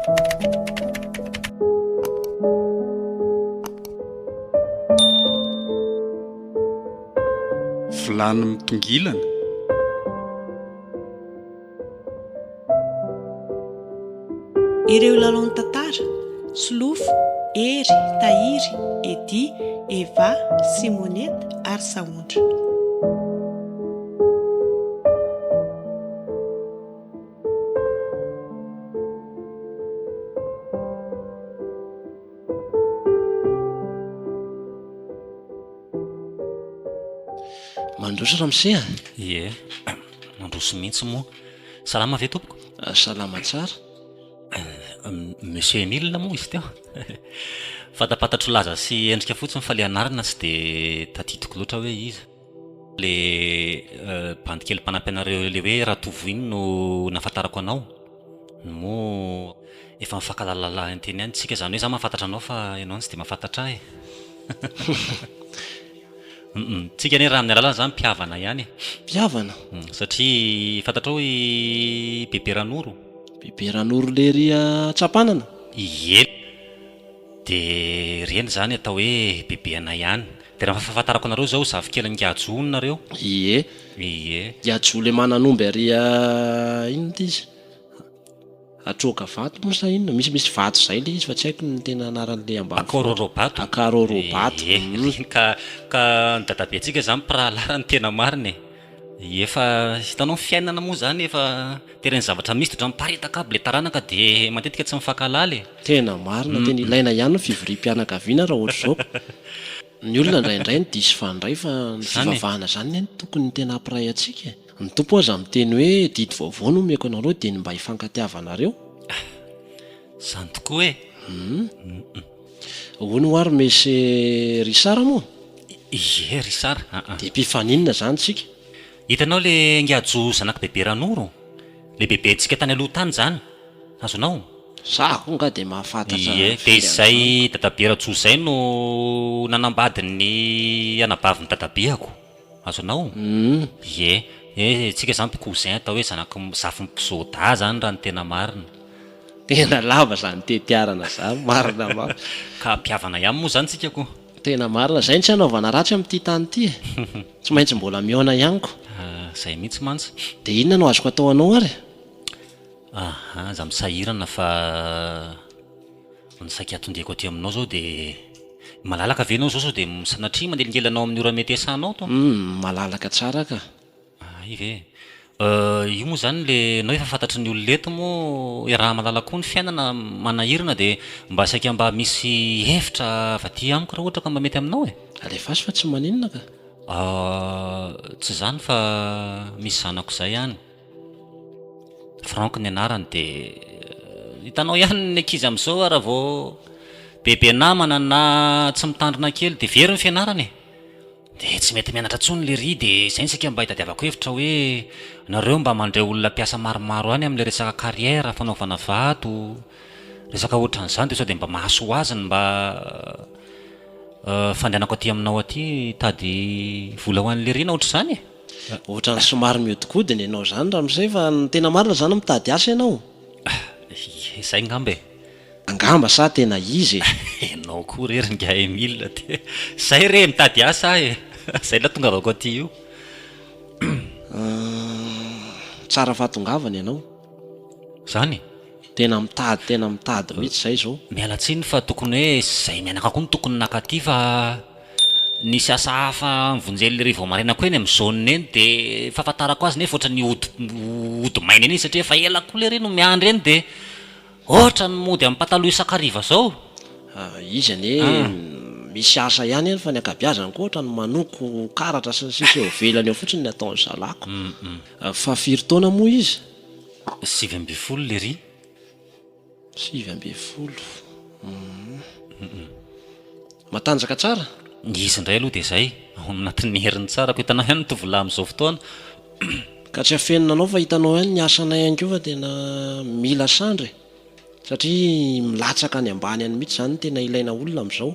Vilany mitongilana. Ireo lalaon'ny tantara, Solofo, Hery, Tahiry, Eddy, Eva, Simonette ary Sahondra. Mandroso ramose a! Ie, mandroso mihitsy moa. Salama ve tompoko? Salama tsara. Monsieur Emile moa izy teo. Fantapantatro laza sy endrika fotsiny fa le anarana tsy dia tadidiko loatra hoe iza. Le bandy kely mpanampy anareo le hoe Ratovo iny no nahafantarako anao. Moa efa mifankalalala inteny ihany tsika, izany hoe za mahafantatra anao fa ianao tsy dia mahafantatra ahy e. Humm, tsika anie raha amin'ny alalana izany mpihavana ihany e. Mpihavana? Satria fantatrao i Bebe Ranoro? Bebe Ranoro lery Antsapanana? Ie. Dia ireny izany atao hoe bebe anay ihany. Dia raha ny fahafantarako anareo izao zafikelin'i Ngajo hono nareo? Ie. Ie. Ngajo le manan'omby ary inona ity izy? Atroka vato moa sa inona? Misimisy vato izay le izy fa tsy haiko ny tena anaran'le ambanivohitra. Akarorobato. Akarorobato. Ie. Ka ka ny dadabentsika izany mpirahalahy raha ny tena marina e. Efa hitanao ny fiainana moa zany efa teren'ny zavatra misy de ohatran'ny miparitaka aby le taranaka de matetika tsy mifankahalala e. Tena marina, tena ilaina ihany ny fivoriam-pianakaviana raha ohatr'izao. Ny olona indraindray no diso fandray fa ny fivavahana izany anie no tokony tena hampiray antsika e. Ny Tompo aza miteny hoe didy vaovao no omeko anareo dia ny mba hifankatiavanareo. Izany tokoa e. Hono hoa ry Monsieur Richard moa? Ie Richard a! Dia mpifaninona izany tsika? Hitanao le Ingajo zanak'i Bebe Ranoro? Le bebentsika tany aloha tany izany. Azonao? Za koa nga dia mahafantatra Ie, dia izay dadabe Rajo izay no nanambady ny anabavin'ny dadabeako. Azonao? Ie. Eh, tsika izany mpicousin atao hoe zanak'i zafin'i mpizoda izany raha ny tena marina. Tena lava izany tetiarana izany, marina mafy. Ka mpihavana ihany moa izany tsika ko. Tena marina, izay no tsy hanaovana ratsy amin'ity tany ity e. Tsy maintsy mbola mihaona ihany ko. Izay mihitsy mantsy. Dia inona no azoko atao anao ary? Aha, aza misahirana fa ny saika hatondiako aty aminao izao dia malalaka ve ianao izao sao dia sanatria manelingelina anao amin'ny ora mety hiasanao to? Humm, malalaka tsara ka. Hay ve? Io moa izany le ianao efa fantatry ny olona eto moa iaraha-mahalala koa ny fiainana manahirana dia mba saika mba misy hevitra avy aty amiko raha ohatra ka mba mety aminao e! Alefaso fa tsy maninona ka. Tsy izany fa misy zanako izay any. Franck ny anarany dia hitanao ihany ny ankizy amin'izao raha vao bebe namana na tsy mitandrina kely dia very ny fianarana e! Dia tsy mety mianatra intsony lery dia izay no saika mba hitadiavako hevitra hoe nareo mba mandray olona mpiasa maromaro any amin'ilay resaka carrière fanaovana vato resaka ohatran'izany dia sao dia mba mahasoa azy ny mba fandehanako aty aminao aty hitady vola ho an'i lery na ohatr'izany e! Ohatran'ny somary mihodinkodina ianao izany ramose fa ny tena marina izany mitady asa ianao? Ie, izay ngamba e! Angamba sa tena izy e? Ianao koa re ry ingahy Emile dia izay re mitady asa aho e! Izay nahatongavako aty io. Tsara fahatongavana ianao. Izany? Tena mitady tena mitady mihitsy izay izao. Miala tsiny fa tokony hoe izay mianaka koa no tokony naka aty fa nisy asa hafa nivonjen'le ry vao maraina koa eny amin'ny zone eny dia fahafantarako azy nefa ohatran'ny hody hody maina eny izy satria efa ela koa lery no miandry eny dia ohatran'ny mody amin'ny pataloha isan-kariva zao. Izy anie misy asa ihany eny fa ny ankabiazany koa ohatran'ny manoko karatra sy ny sisa eo ivelany eo fotsiny ny ataon'ny zalako. Fa firy taona moa izy? 19 lery. 19. Humm. Matanjaka tsara? Izy indray aloha dia izay, ao anatin'ny heriny tsara ko hitanao ihany ny tovolahy amin'izao fotoana. Ka tsy afenina anao fa hitanao ihany ny asanay ihany koa fa tena mila sandry e! Satria milatsaka any ambany any mihitsy izany no tena ilaina olona amin'izao.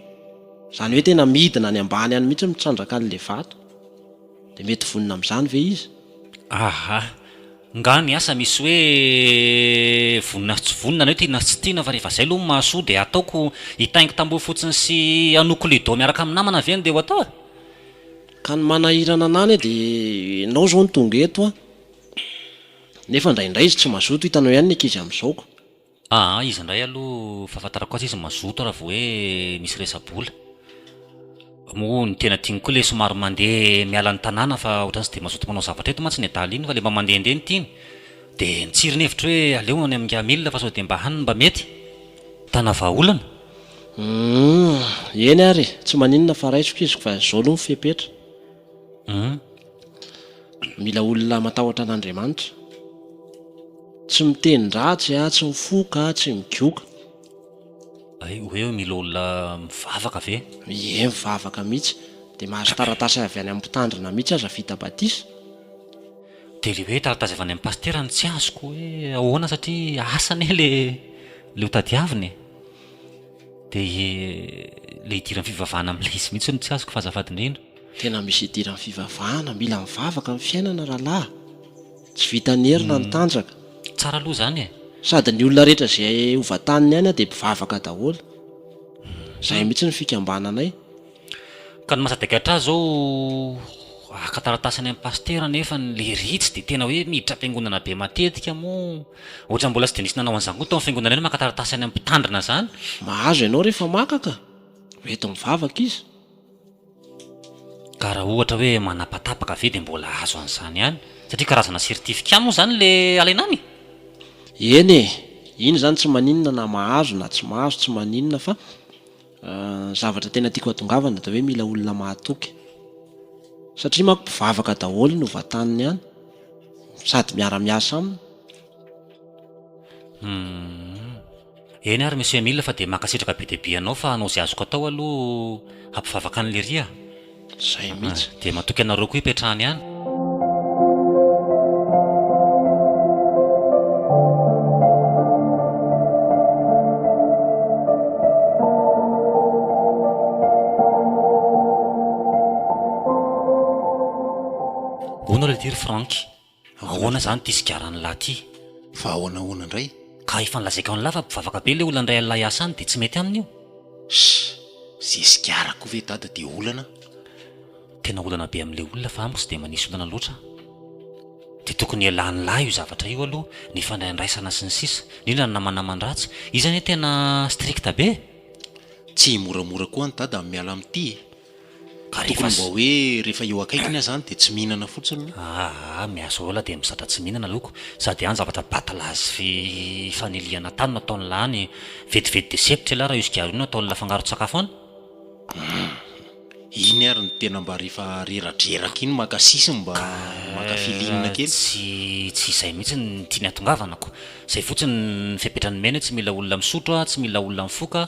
Izany hoe tena midina any ambany any mihitsy mitrandraka an'ilay vato. Dia mety vonona amin'izany ve izy? Aha! Nga ny asa misy hoe vonona sy tsy vonona na hoe tiana sy tsy tiana fa rehefa zay aloha no mahasoa dia ataoko hitaingy tamboho fotsiny sy hanoko lido miaraka amin'ny namana ve no dia ho atao e? Ka ny manahirana anah anie dia ianao izao no tonga eto an, nefa indraindray izy tsy mazoto, hitanao ihany ny ankizy amin'izao ko. Aa izy indray aloha fahafantarako azy izy mazoto raha vao hoe misy resa-bola. Moa ny tena tiany koa le somary mandeha miala ny tanàna fa ohatran'ny tsy dia mazoto manao zavatra eto mantsy ny adala iny fa le mba mandehandeha no tiany. Dia nitsiry ny hevitro hoe aleo any amin'i Camille fa sao dia mba any no mba mety. Ahitana vahaolana. Humm, eny ary e, tsy maninona fa raisiko izy fa izao aloha ny fepetra. Humm. Mila olona matahotra an'Andriamanitra. Tsy miteny ratsy a, tsy mifoka, tsy migoka. Hay hoe mila olona mivavaka ve? Ie mivavaka mihitsy, dia mahazo taratasy avy any amin'ny mpitandrina mihitsy aza vita batisa. Dia le hoe taratasy avy any amin'ny pasitera no tsy azoko hoe ahoana satria asa anie le le ho tadiavina e. Dia le hidiran'ny fivavahana amin'ilay izy mihitsy no tsy azoko fa azafady indrindra. Tena misy idiran'ny fivavahana, mila mivavaka ny fiainana rahalahy a! Tsy vitan'ny hery na ny tanjaka. Tsara aloha izany e! Sady ny olona rehetra izay ho vantaniny any dia mpivavaka daholo. Izay mihitsy ny fikambananay. Ka ny mahasadaikatra ahy izao haka taratasy any amin'ny pasitera nefa ny lery tsy dia tena hoe miditra am-piangonana be matetika moa ohatran'ny mbola tsy dia nisy nanao an'izany koa tao amin'ny fiangonana eny maka taratasy any amin'ny mpitandrina izany. Mahazo ianao rehefa maka ka! Mety mivavaka izy. Ka raha ohatra hoe manapatapaka ve dia mbola azo an'izany ihany? Satria karazana certificat moa izany le alaina any e! Eny e! Iny izany tsy maninona na mahazo na tsy mahazo tsy maninona fa ny zavatra tena tiako hatongavana dia hoe mila olona mahatoky. Satria manko mpivavaka daholo no vataniny any sady miara-miasa aminy. Humm. Eny ary Monsieur Emile fa dia mankasitraka be dia be anao fa hanao izay azoko atao aloha hampivavaka an'i Lery a! Izay mihitsy. Dia matoky anareo koa hipetrahany any. Hono re ity ry Franck, Ahoana izany ity sigaran'lah ity? Fa ahoana ahoana indray? Ka efa nolazaiko an'lah fa mpivavaka be ilay olona indray an'lah hiasa any dia tsy mety aminy io. Ss, ze sigara koa ve dada dia olana? Tena olana be amin'ilay olona fa amiko tsy dia manisy olana loatra aho. Dia tokony hialan'lah io zavatra io aloha, ny fandraindraisana sy ny sisa, indrindra ny namanaman-dratsy. Izy anie tena strict be e! Tsy moramora koa any dada ny miala amin'ity e! Ka rehefa Tokony mba hoe rehefa eo akaikiny aho zany dia tsy mihinana fotsiny. Aa miasa ela dia mizatra tsy mihinana aloha ko, sady any zavatra batlazy fi fanilihana tany no ataon'lah any, vetivety dia sempotra elah raha io sigara io no ataon'lah fangaron-tsakafo any. Humm iny ary no tena mba rehefa reradreraka iny maka sisiny mba maka feeling Ka kely. tsy tsy izay mihitsy ny tiany hatongavana ko, izay fotsiny ny fepetra nomeny hoe tsy mila olona misotro aho, tsy mila olona mifoka,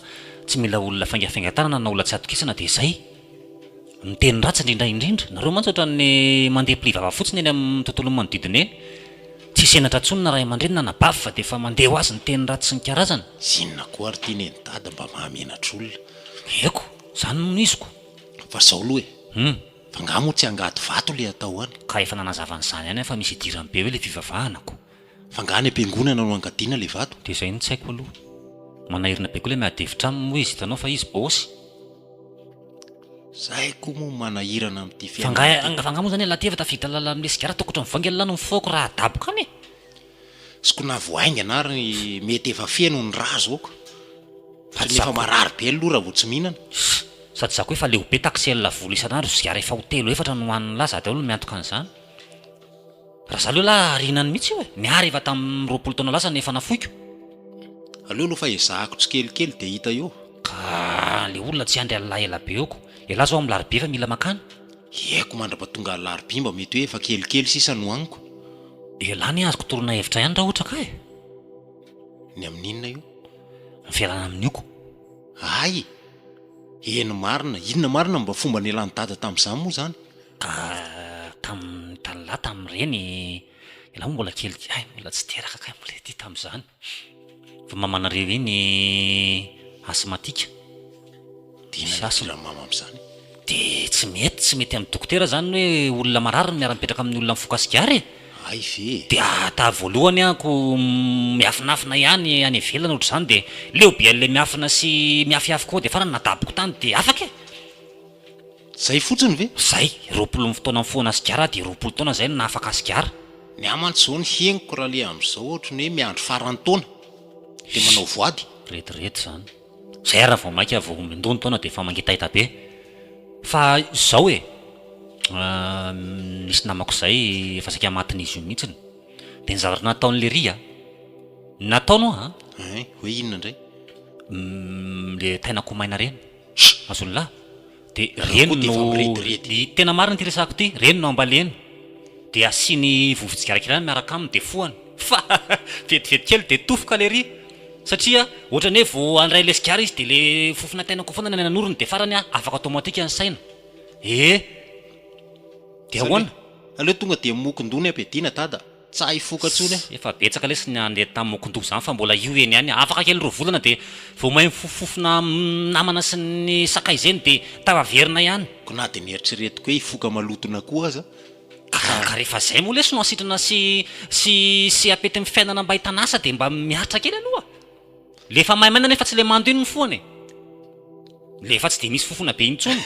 Tsy mila olona faingafaingan-tanana na olona tsy atokisana dia izay. Miteny ratsy indrindra indrindra. Nareo mantsy ohatran'ny mandeha pli vava fotsiny eny amin'ny tontolon'ny manodidina eny. Tsisy henatra intsony na ray aman-dreny na anabavy fa dia efa mandeha ho azy ny teny ratsy sy ny karazany. Zinona koa ary ty neny dada mba mahamenatra olona. Eko, zany no iziko. Fa zao aloha e. Hum. Fa nga moa tsy angady vato le atao any. Ka efa nanazava an'izany ihany aho fa misy idirany be hoe le fivavahana ko. Fa nga any am-piangonana no angadiana le vato? Dia izay no tsy haiko aloha. Manahirana be koa ilay miady hevitra aminy moa izy, hitanao fa izy bossy. Zay koa moa manahirana amin'ity Fa nga fiainana ity. fa nga moa zany ialahy ty efa tafiditra lalina amin'ilay sigara tokotry ny vainga lalina no mifoha ko raha adaboka any e! Sy ko na vao haingana ary mety efa feno ny rà zao ko. Sady Ohatran'ny efa za koa. marary be aloha raha vao tsy mihinana. Sady za koa efa leo be taxi vola isan'andro sigara efa ho telo efatra no hohanin'lah za daholo no miantoka an'izany. Raha za aleo lah ariana any mihitsy io e! Ny ahy rehefa tamin'ny 20 taona lasa no efa nafoiko. Aleo aloha fa ezahako tsikelikely dia hita eo. Ka le olona tsy hiandry an'lah ela be eo ko. Elah zao amin'ny larobia efa mila makany. Eko mandrapatonga alarobia mba mety hoe efa kelikely sisa no haniko. Elah anie azoko toroana hevitra ihany raha ohatra ka e! Ny amin'inona io? Ny fialana amin'io ko. Hay! Eny marina, inona marina no mba fomba nialan'i dada tamin'izany moa izany? Ka tamin'ny tanilahy tamin'ireny, ialahy moa mbola kely, hay mbola tsy teraka kay mbola ety tamin'izany, fa mamanareo iny asthmatique, Dia misy inona asthme. no mama amin'izany? Dia tsy mety, tsy mety amin'ny dokotera izany hoe olona marary no miara-mipetraka amin'ny olona mifoka sigara e! Hay ve e! Dia ta voalohany aho ko miafinafina ihany any ivelany ohatr'izany dia leo be an'ilay miafina sy miafiafy koa dia farany nadaboko tany dia afaka e! Zay fotsiny ve? Zay, 20 ny fotoana nifohana sigara dia 20 taona zay no nahafaka sigara. Ny ahy mantsy zao ny henoko raha le amzao ohatry ny hoe miandry faran'ny taona dia manao voady. Rediredy zany. Zay ary raha vao maika vao mindoa ny taona dia efa mangetaheta be. Fa izao e, nisy namako izay efa saika matin'izy io mihitsiny. Dia ny zavatra nataon'i lery a, ny nataony hoa an. Hein, hoe inona indray? Le tain'akoho maina ireny. Azon'lah. Dia reny no, ny tena marina ity resahako ity, reny no ambaleny, dia asiany vovo-tsigara kely ihany miaraka aminy dia fohany, fa vetivety kely dia tofoka lery, satria ohatran'ny hoe vao handray ilay sigara izy dia ilay fofona tain'akoho foana ny any an'orony dia farany afaka automatique ny saina, ee, dia ahoana? Aleo tonga dia mokon-doha ny ampiadiana dada. Tsa hifoka tsony aho. Efa betsaka lesy ny handeha tam mokondoha zany fa mbola io eny ihany afaka kely roa volana de vao mahay mifofofofona namana sy ny sakaiza eny de tafaverina ihany. Ko na de nieritreretiko hoe hifoka malotona koa aza ka. Ka rehefa zay moa lesy no hasitrana sy sy sy apetin'ny fiainana mba ahitana asa de mba miaritra kely aloha. Le efa maimaina nefa tsy le mando iny ny fohana e. Le efa tsy de misy fofona be intsony.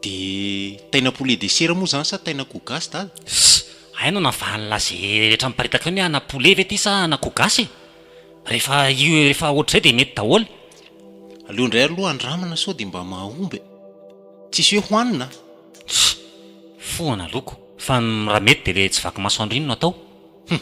De taina poulet de chair moa zany sa taina akoho gasy dada? Ss, hay no navahan'lah ze rehetra miparitaka eo ny ana poulet ve ty sa ana akoho gasy e? Rehefa io rehefa ohatr'izay de mety daholo. Aleo indray aloha andramana sao de mba mahomby e! Tsisy hoe hohanina a! Ss, fohana loko fa raha mety de le tsy vaky masoandro iny no atao. Hum!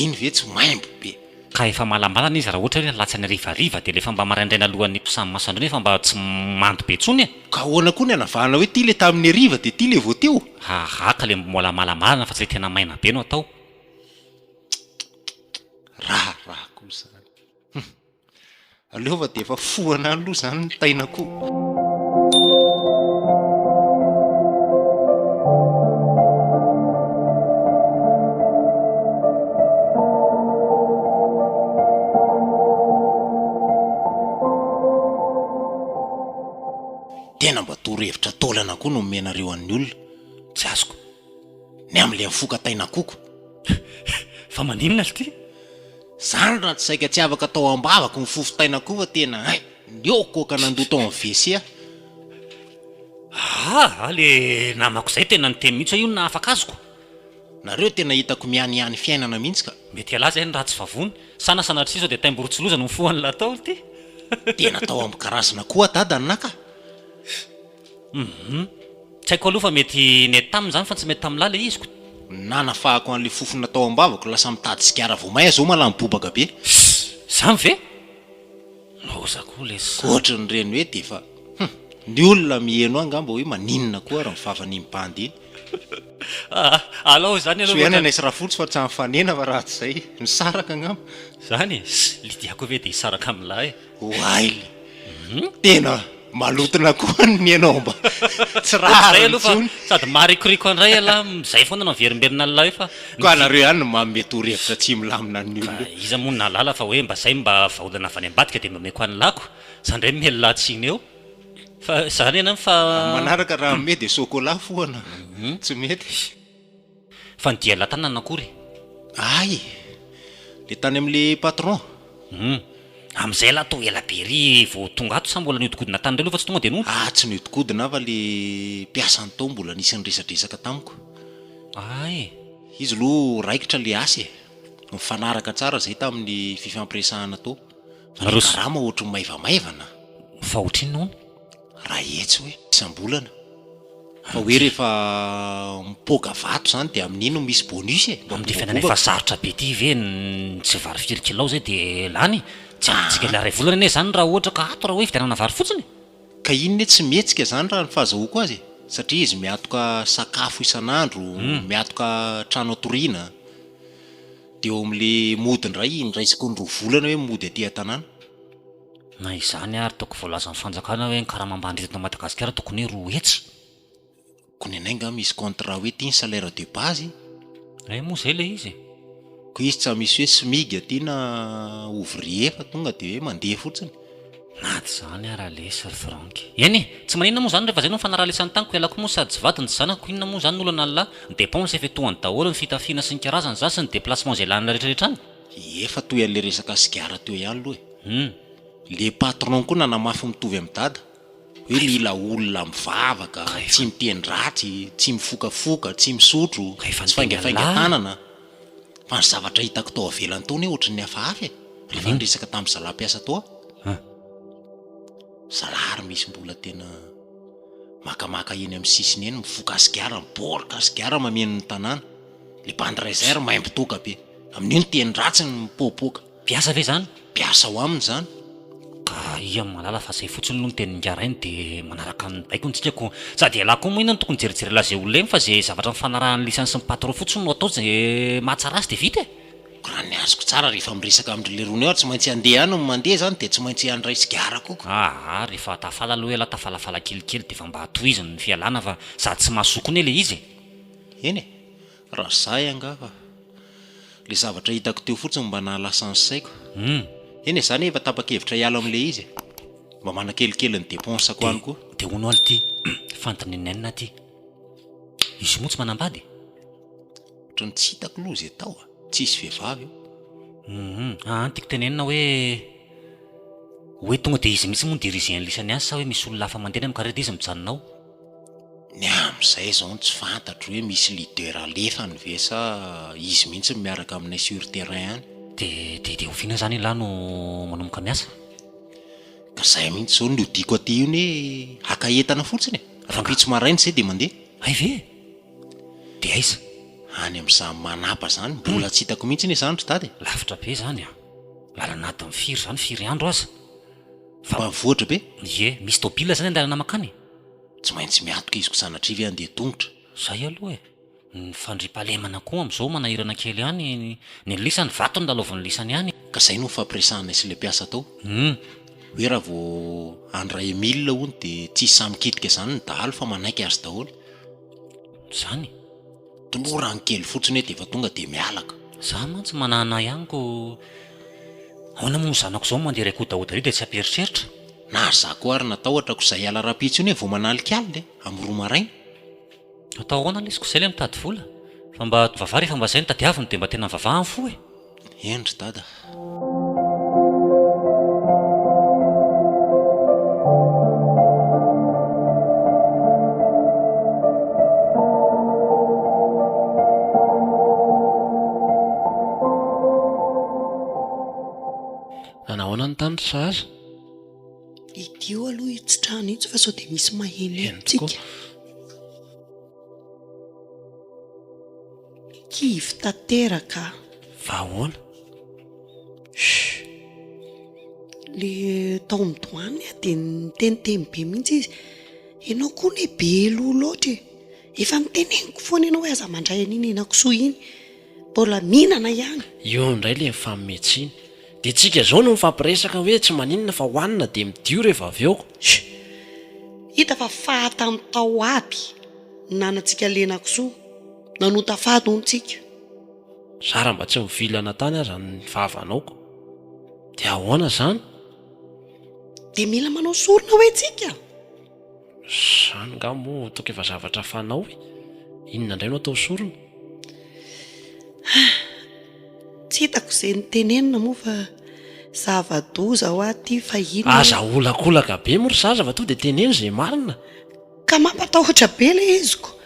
Iny ve tsy maimbo be. Ka efa malamalana izy raha ohatra hoe latsany harivariva dia lefa mba maraindraina alohan'ny hiposahan'ny masoandro iny efa mba tsy mando be intsony e! Ka ahoana koa ny hanavahana hoe ty le tamin'ny hariva dia ty le vao teo? Haha ka le mbola malamalana fa tsy le tena maina be no atao. Raharaha koa izany. Hum. Aleo fa dia efa fohana any aloha izany ny tain'akoho. Tena mba torohevitra taolana koa no omenareo an'ny olona. Tsy azoko. Ny amin'ilay mifoka tain'akoho. Fa maninona ry ty? Zany raha tsy saika tsy afaka tao ambavako ny fofon-taina koa fa tena hay, nihoakoaka nandoa tao amin'ny WC aho. Aa le namako zay tena niteny mihitsy hoe io no nahafaka azoko. Nareo tena hitako mihanihany fiainana mihitsy ka. Mety ialahy zay no ratsy vavony, sa na sanatria sao dia taim-borontsiloza no mifoha an'lah tao ity. Tena tao amin'ny karazana koa dada ny naka. Hum. Tsy haiko aloha fa mety nety taminy zany fa tsy mety tamin'lah le izy ko. Nanafahako an'le fofona tao am-bavako lasa mitady sigara vao may aho zao malamy bobaka be. Zany ve? Loza koa lesy zany. Ohatran'ireny hoe dia efa hum. Ny olona miheno ahy angamba hoe maninona koa ary ny vavan'iny bandy iny. Alao izany aloha. Soa ihany anay sy Rafotsy fa tsy nifanena fa raha tsy izay nisaraka angamba. Zany e! Lydia koa ve dia hisaraka amin'lah e? Oay! Tena malotona koa ny enao mba tsy rariny intsony. Sady maharikoriko andray ialahy mizay foana no averimberina an'ilay hoe fa. Koa nareo ihany no manome torohevitra tsy milamina ny olona eo. Ka iza moa no nahalala fa hoe mba zay mba vahaolana avy any ambadika dia mba omeko an'lako. Za ndray mihelina tsiny eo. Fa zany ianao fa. Amin'ny manaraka raha hanome dia chocolat foana tsy mety. Fa ny dia latanana akory. Hay! Le tany amle patron. Hum. Amizay lah toa ela be ry vao tonga ato sa mbola niodikodina tany ndray aloha fa tsy tonga dia nody? Ah tsy niodikodina aho fa le mpiasany tao mbola nisy niresadresaka tamiko. Hay! Izy aloha raikitra le asa e. Nifanaraka tsara zay tamin'ny fifampiresahana tao. Fa le karama ohatry ny maivamaivana. Fa ohatrinona hono? Raha etsy hoe isam-bolana. Fa hoe rehefa mipoaka vato izany dia amin'iny no misy bonus e! Mba Amin'ity fiainana efa sarotra be ity ve ny tsy vary firy kilao izay dia lany e? Tsy ampintsika ilay iray volana anie izany raha ohatra ka ato raha hoe hividianana vary fotsiny e! Ka iny ne tsy mihetsika izany raha ny fahazahoako azy e! Satria izy miatoka sakafo isan'andro, miatoka trano atoriana. Dia eo amin'le mody indray, indray isaky ny roa volana hoe mody aty an-tanàna. Na izany ary toko voalazan'ny fanjakana hoe ny karama ambany indrindra eto Madagasikara tokony hoe 200. Ko ny anay nga misy contrat hoe ty ny salaire de base e. Hay moa zay le izy e. Ko izy tsa misy hoe smig aty na ouvrier fa tonga de hoe mandeha fotsiny. Na tsy izany ara lesy ry Franck. Eny e! Tsy maninona moa izany rehefa izay no nifanaraha-lisany tamiko, ialako moa sady tsy vadiny tsy zanako, inona moa izany ny olana an'lah? Ny dépense efa etohany daholo, ny fitafiana sy ny karazany za sy ny déplacement izay lanina rehetra rehetra any. Efa toy an'ilay resaka sigara teo ihany aloha e. Hum. Le patron koa nanamafy mitovy amin'i dada hoe mila olona mivavaka, tsy miteny ratsy, tsy mifokafoka, tsy misotro, tsy faingafainga tanana. Fa ny zavatra hitako tao avelany tao anie ohatran'ny hafahafa e! Rehefa niresaka tamin'ny zalahy mpiasa tao aho. Zalahy ary misy mbola tena makamaka eny amin'ny sisiny eny, mifoka sigara, miborka sigara mameno ny tanàna. Le bandy iray izay ary maimbo toaka be. Amin'io ny teny ratsiny mipoapoaka. Mpiasa ve izany? Mpiasa ao aminy izany. Ka ia mahalala fa zay fotsiny aloha ny tenin'i Ngarainy de manaraka ny baikony tsika ko. Sady ialahy koa moa inona no tokony jerijerela zay olona iny fa ze zavatra nifanarahan'ny lisany sy ny patron fotsiny no atao ze mahatsara azy de vita e! Ko raha ny azoko tsara rehefa miresaka amin-dry lerony eo ary tsy maintsy handeha any no mandeha zany de tsy maintsy handray sigara koa ko. Aa rehefa tafala aloha ialahy tafalafala kelikely de efa mba tohizo ny fialana fa sady tsy mahasoa koa ne le izy e! Eny e! Raha zay angaha fa. Le zavatra hitako teo fotsiny mba nahalasa ny saiko. Humm. Eny e, za anie efa tapa-kevitra hiala amin'ilay izy e. Mba manakelikely ny dépense-ko any koa. Dia hono alo ty fanontaniana enina ty. Izy io moa tsy manambady e? Ohatran'ny tsy hitako aloha izay tao a. Tsisy vehivavy eo. Humm. Aa ny tiako tenenina hoe hoe tonga dia izy mihitsy moa no diriger an'lisany any sa hoe misy olona hafa mandeha any amin'ny carré dia izy mijanona ao? Ny amin'izay izao no tsy fantatro hoe misy leader alefany ve sa izy mihitsy no miaraka aminay sur terrain any. Dia dia dia oviana izany ialahy no manomboka miasa? Ka izay mihitsy izao no hodiako aty io ny hoe haka entana fotsiny e! Rahampitso maraina izay dia mandeha. Hay ve? Dia aiza? Any amin'izany Manapa izany, mbola tsy hitako mihitsy anie izany ry dada e! Lavitra be izany an! Lalana adiny firy izany, firy andro aza? Fa. Ambanivohitra be? Ie, misy tôbila izany an-dalana mankany e? Tsy maintsy miatoka izy ko sanatria ve handeha tongotra? Zay aloha e! Ny fandriampahalemana koa amin'izao manahirana kely ihany, ny lisany vato no lalaovin'ny lisany ihany. Ka zay no nifampiresahanay sy ilay mpiasa tao. Hum. Hoe raha vao handray Emile hono dia tsisy sahy mikitika izany ny dahalo fa manaiky azy daholo. Zany? Tolorany kely fotsiny hoe dia efa tonga dia miala ka. Za mantsy manahanahy ihany ko ahoana moa ny zanako izao mandeha iray kodahoda io dia tsy hampieritreritra? Na za koa ary natahotra ko zay hiala rahampitso iny e vao manalikalina e, amin'ny roa maraina. Atao ahoana lesy ko zay le mitady vola fa mba mivavaha rehefa mba zay no tadiaviny de mba tena mivavaha ny fo e. Eny ry dada. Nanahoana ny tany ry sahaza? Idio aloha itsy trano itsy fa sao dia misy maheno Eny tokoa. antsika. Kivy tanteraka aho. Fa ahoana? Chut. Le tao amin'ny douane aho dia niteniteny be mihitsy izy. Ianao koa anie be loha loatra e. Efa noteneniko foana ianao hoe aza mandray an'iny henakisoa iny. Mbola mihinana ihany. Eo indray le mifanome tsiny. Dia tsika zao no mifampiresaka hoe tsy maninona fa hohanina dia midio rehefa avy eo. Chut. Hita fa fahatany tao aby ny nanantsika lenakisoa. Nanota fady hono tsika. Zara mba tsy mivilana tany aza ny vavanao ko. Dia ahoana zany? Dia mila manao sorona hoe tsika? Zany nga moa toka efa zavatra fanao e! Inona indray no atao sorona? Ah! Tsy hitako izay notenenina moa fa zava-doza hoa ty fa inona. Aza aholakolaka be moa ry zaza fa tonga dia teneno izay marina. Ka mampatahotra be ilay izy ko!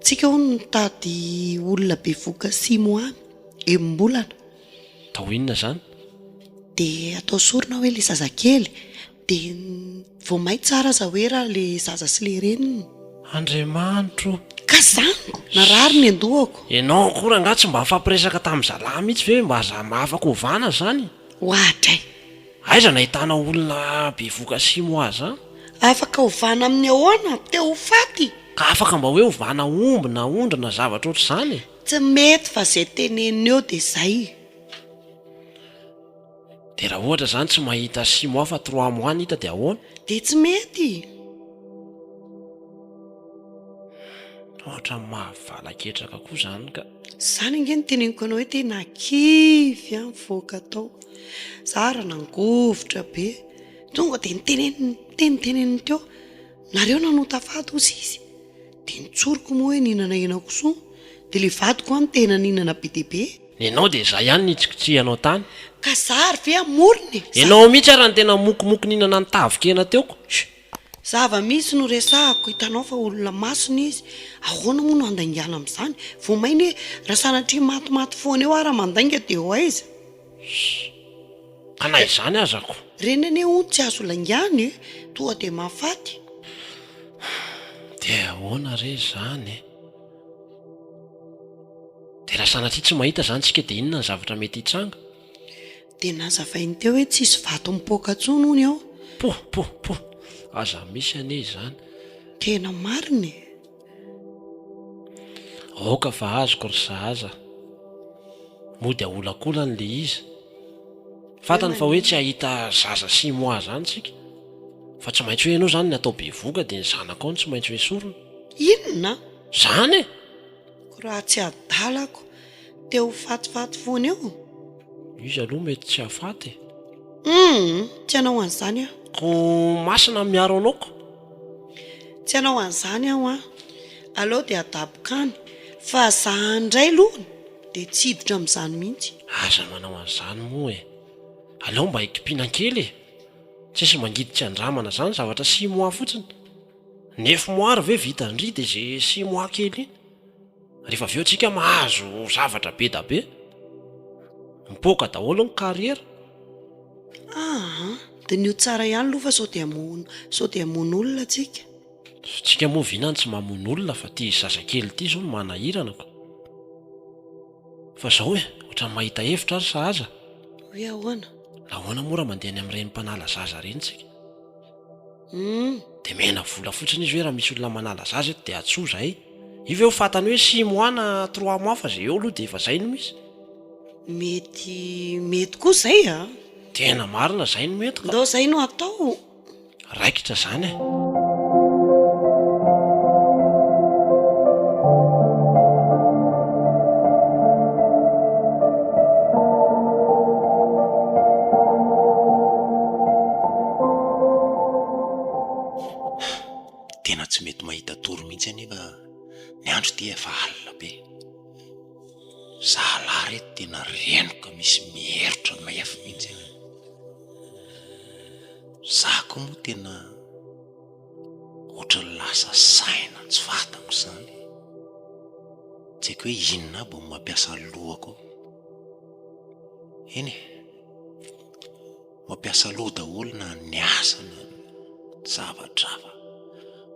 Tsika hono mitady olona bevohoka six mois enim-bolana. Atao inona izany? Dia atao sorona hoe ilay zazakely Dia vao may tsara aza hoe raha le zaza sy le reniny. Andriamanitro o! Ka zany! Narary ny andohako. Ianao akory angaha tsy mba nifampiresaka tamin'ny zalahy mihitsy ve hoe mba aza mba afaka ovana zany? Oadray! Aiza nahitana olona bevoka six mois zany? Afaka ovana amin'ny ahoana? Te ho faty? Ka afaka mba hoe ovana omby na ondry na zavatra ohatr'izany e! Tsy mety fa zay teneniny eo dia zay. Dia raha ohatra zany tsy mahita six mois fa trois mois ny hita dia ahoana? Dia tsy mety! Ohatran'ny mahavalaketraka koa zany ka. Zany ange no teneniko anao hoe tena kivy aho nivoaka tao. Za ary nangovitra be. Tonga dia niteneniny, niteniteneniny teo. Nareo nanota fady hozy izy. Dia nitsoriko moa hoe nihinana henakisoa. Dia ilay vadiko an tena nihinana be dia be. Nenao dia za ihany nitsikitsihanao tany. Ka za ary ve hamorona e! Za. Enao mihitsy ary no tena mokomoko nihinana ny tavin-kena teo ko. Chut. Zava-misy no resahako, hitanao fa olona masina izy, ahoana moa no handaingana amin'izany? Vao may anie raha sanatria matimaty foana eo aho raha mandainga dia ho aiza? Chut. Ka na izany aza ko. Reny anie hono tsy azo laingana e, tonga dia mahafaty. Dia ahoana re izany e? Dia raha sanatria tsy mahita izany tsika dia inona ny zavatra mety hitranga? Dia nazavainy teo hoe tsisy vato mipoaka intsony hono eo. Poh poh poh! Aza misy anie izany. Tena marina e! Aoka fa azoko ry sahaza. Mody aholakolany le izy. Fantany fa hoe tsy hahita zaza six mois zany tsika. Fa tsy maintsy hoe ianao zany ny atao bevoka dia ny zanakao no tsy maintsy ho esorina. Inona? Zany e! Ko raha tsy adalako, te ho fatifaty foana eo? Izy aloha mety tsy hahafaty e. Humm! Tsy hanao an'izany aho. Ko masina miaro anao ko. Tsy hanao an'izany aho an! Aleo dia adaboka any, fa za indray aloha dia tsy hiditra amin'izany mihitsy. Aza manao an'izany moa e! Aleo mba hikipiana kely e! Tsisy mangidy tsy andramana izany zavatra six mois fotsiny. Neuf mois ary ve vitan-dry dia ze six mois kely iny? Rehefa avy eo tsika mahazo zavatra be da be. Mipoaka daholo ny carrière. Aa, diniho tsara ihany aloha fa sao dia hamono, sao dia hamono olona tsika. Tsika moa vinany tsy mamono olona fa ty zazakely ty zao no manahirana ko. Fa zao e, ohatran'ny mahita hevitra ary sahaza. Hoe ahoana? Nahoana moa raha mandeha any amin'ireny mpanala zaza ireny tsika? Humm. Dia omena vola fotsiny izy hoe raha misy olona manala zaza eto dia antsoa zahay. Io ve ho fantany hoe six mois na trois mois fa zay eo aloha dia efa zay no izy. Mety mety koa zay a! Tena marina zay no mety ka. Ndao zay no atao. Raikitra zany e. Tena tsy mety mahita tory mihitsy anefa ny andro ity efa alina be. Zalahy reto tena renoka misy mierotra mafy mihitsy. Za koa moa tena ohatran'ny lasa saina tsy fantako izany. Tsy haiko hoe inona aby no mampiasa ny lohako ao. Eny e, mampiasa loha daholo na ny asa na ny zavatra hafa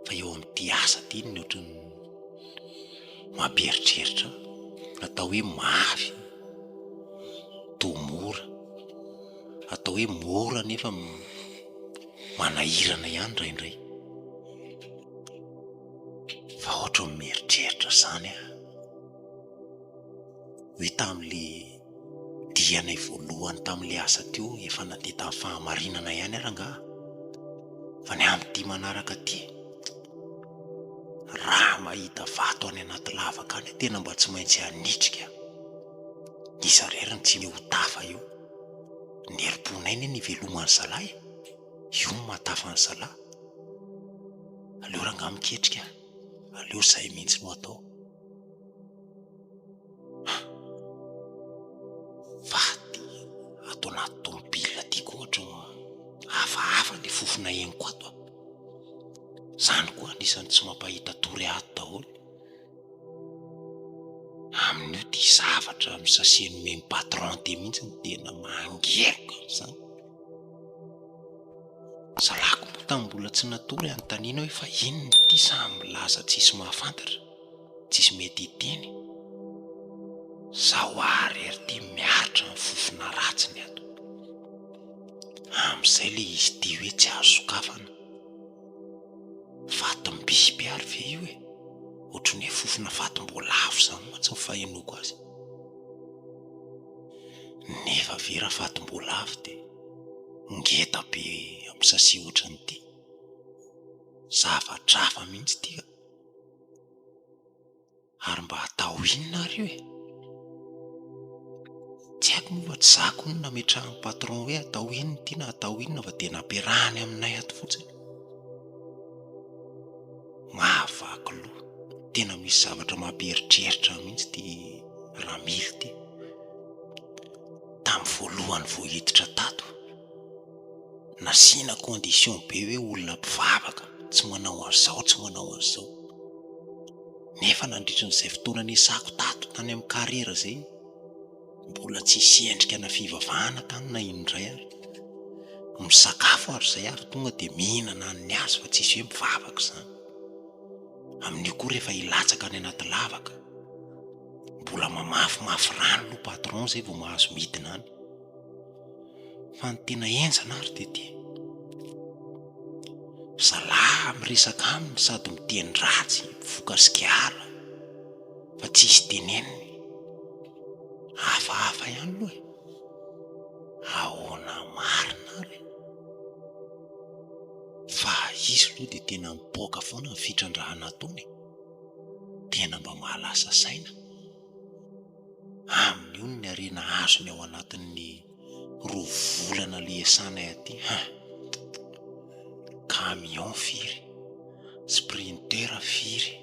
fa eo amin'ity asa ity no ohatran'ny mampieritreritra ahy. Atao hoe mafy, toa mora. Atao hoe mora nefa manahirana ihany indraindray. Fa ohatran'ny mieritreritra izany aho. Hoe tamin'le dianay voalohany tamin'le asa teo efa nandeha tamin'ny fahamarinana ihany ary angaha. Fa ny amin'ity manaraka ity, raha mahita vato any anaty lavaka any aho tena mba tsy maintsy hanitrika. Iza irery no tsy ho tafa eo. Ny herim-ponay anie no iveloman'ny zalahy e. Io no mahatafa ny zalahy. Aleo rangahy miketrika, aleo izay mihitsy no atao. Fa aty ato anaty tomobile aty koa ohatry ny hafahafa le fofona henoko ato a. Zany koa anisan'ny tsy mampahita tory ato daholo. Amin'io ty zavatra misase nomen'ny patron ty mihitsy no tena mangeroka an'izany. Zalako moa tamin'ny mbola tsy natory anontaniana hoe fa inona ity samy milaza tsisy mahafantatra, tsisy mety hiteny. Zaho ary ery ty miaritra ny fofona ratsiny ato. Amin'izay le izy ity hoe tsy azo sokafana. Fatim-biby ary ve io e? Ohatran'ny hoe fofona fatim-boalavo izany mantsy ny fahenoako azy. Nefa ve raha fatim-boalavo dia ngeda be amin'ny sachet ohatran'ity? Zavatra hafa mihitsy ity ka. Ary mba atao inona ary io e? Tsy haiko. haiko moa fa tsy za koa no nametrahan'ny patron hoe atao inona ity na atao inona fa dia nampiarahany aminay ato fotsiny. Mahavaky loha. Tena misy zavatra mampieritreritra mihitsy ity Ramily ity. Tamin'ny voalohany vao hiditra tato, nasiana condition be hoe olona mpivavaka, tsy manao an'izao, tsy manao an'izao. Nefa nandritra an'izay fotoana niasako tato tany amin'ny carrière izay, mbola tsisy endrika na fivavahana tany na inona indray ary. Misakafo ary izay avy tonga dia mihinana ny azy fa tsisy hoe mivavaka izany. Amin'io koa rehefa hilatsaka any anaty lavaka, mbola mamafimafy rano aloha patron izay vao mahazo midina any. Fa ny tena henjana ary dia ity. Zalahy miresaka aminy sady miteny ratsy, mifoka sigara fa tsisy teneniny. Hafahafa ihany aloha e. Ahoana marina ary e? Fa izy aloha dia tena mipoaka foana ny fitrandrahana ataony e. Tena mba mahalasa saina. Amin'io ny harena azony ao anatin'ny roa volana le iasanay aty hein! Camion firy, sprinter firy,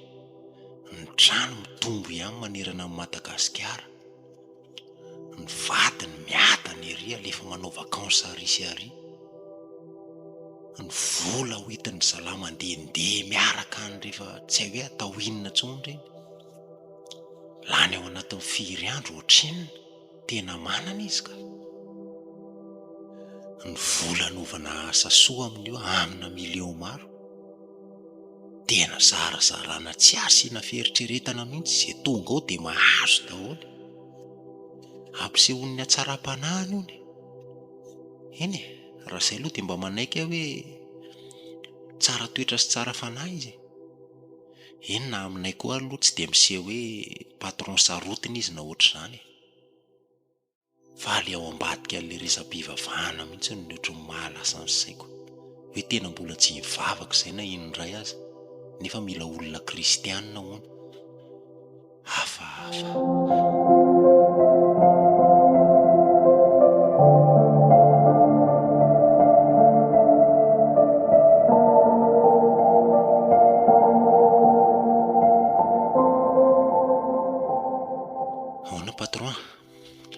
ny trano mitombo ihany manerana an'i Madagasikara, ny vadiny miadana ery alefa manao vacances ary sy ary, ny vola hoentin'ny zalahy mandehandeha miaraka any rehefa tsy hay hoe atao inona intsony ireny. Lany ao anatin'ny firy andro ohatrinona? Tena manana izy ka. Ny vola anaovana asa soa amin'io amina million maro. Tena zarazarana tsy asiana fieritreretana mihitsy izay tonga ao dia mahazo daholo. Ampisehoan'ny hatsaram-panahiny hono e. Eny e, raha izay aloha dia mba manaiky aho hoe tsara toetra sy tsara fanahy izy e. Eny na aminay koa ary aloha tsy dia miseho hoe patron sarotiny izy na ohatr'izany e. Fa le ao ambadika an'le resa-pivavahana mihitsy no ohatran'ny mahalasa ny saiko. Hoe tena mbola tsy nivavaka izay na inona iray aza, nefa mila olona kristianina hono. Hafahafa. Ahoana patron a?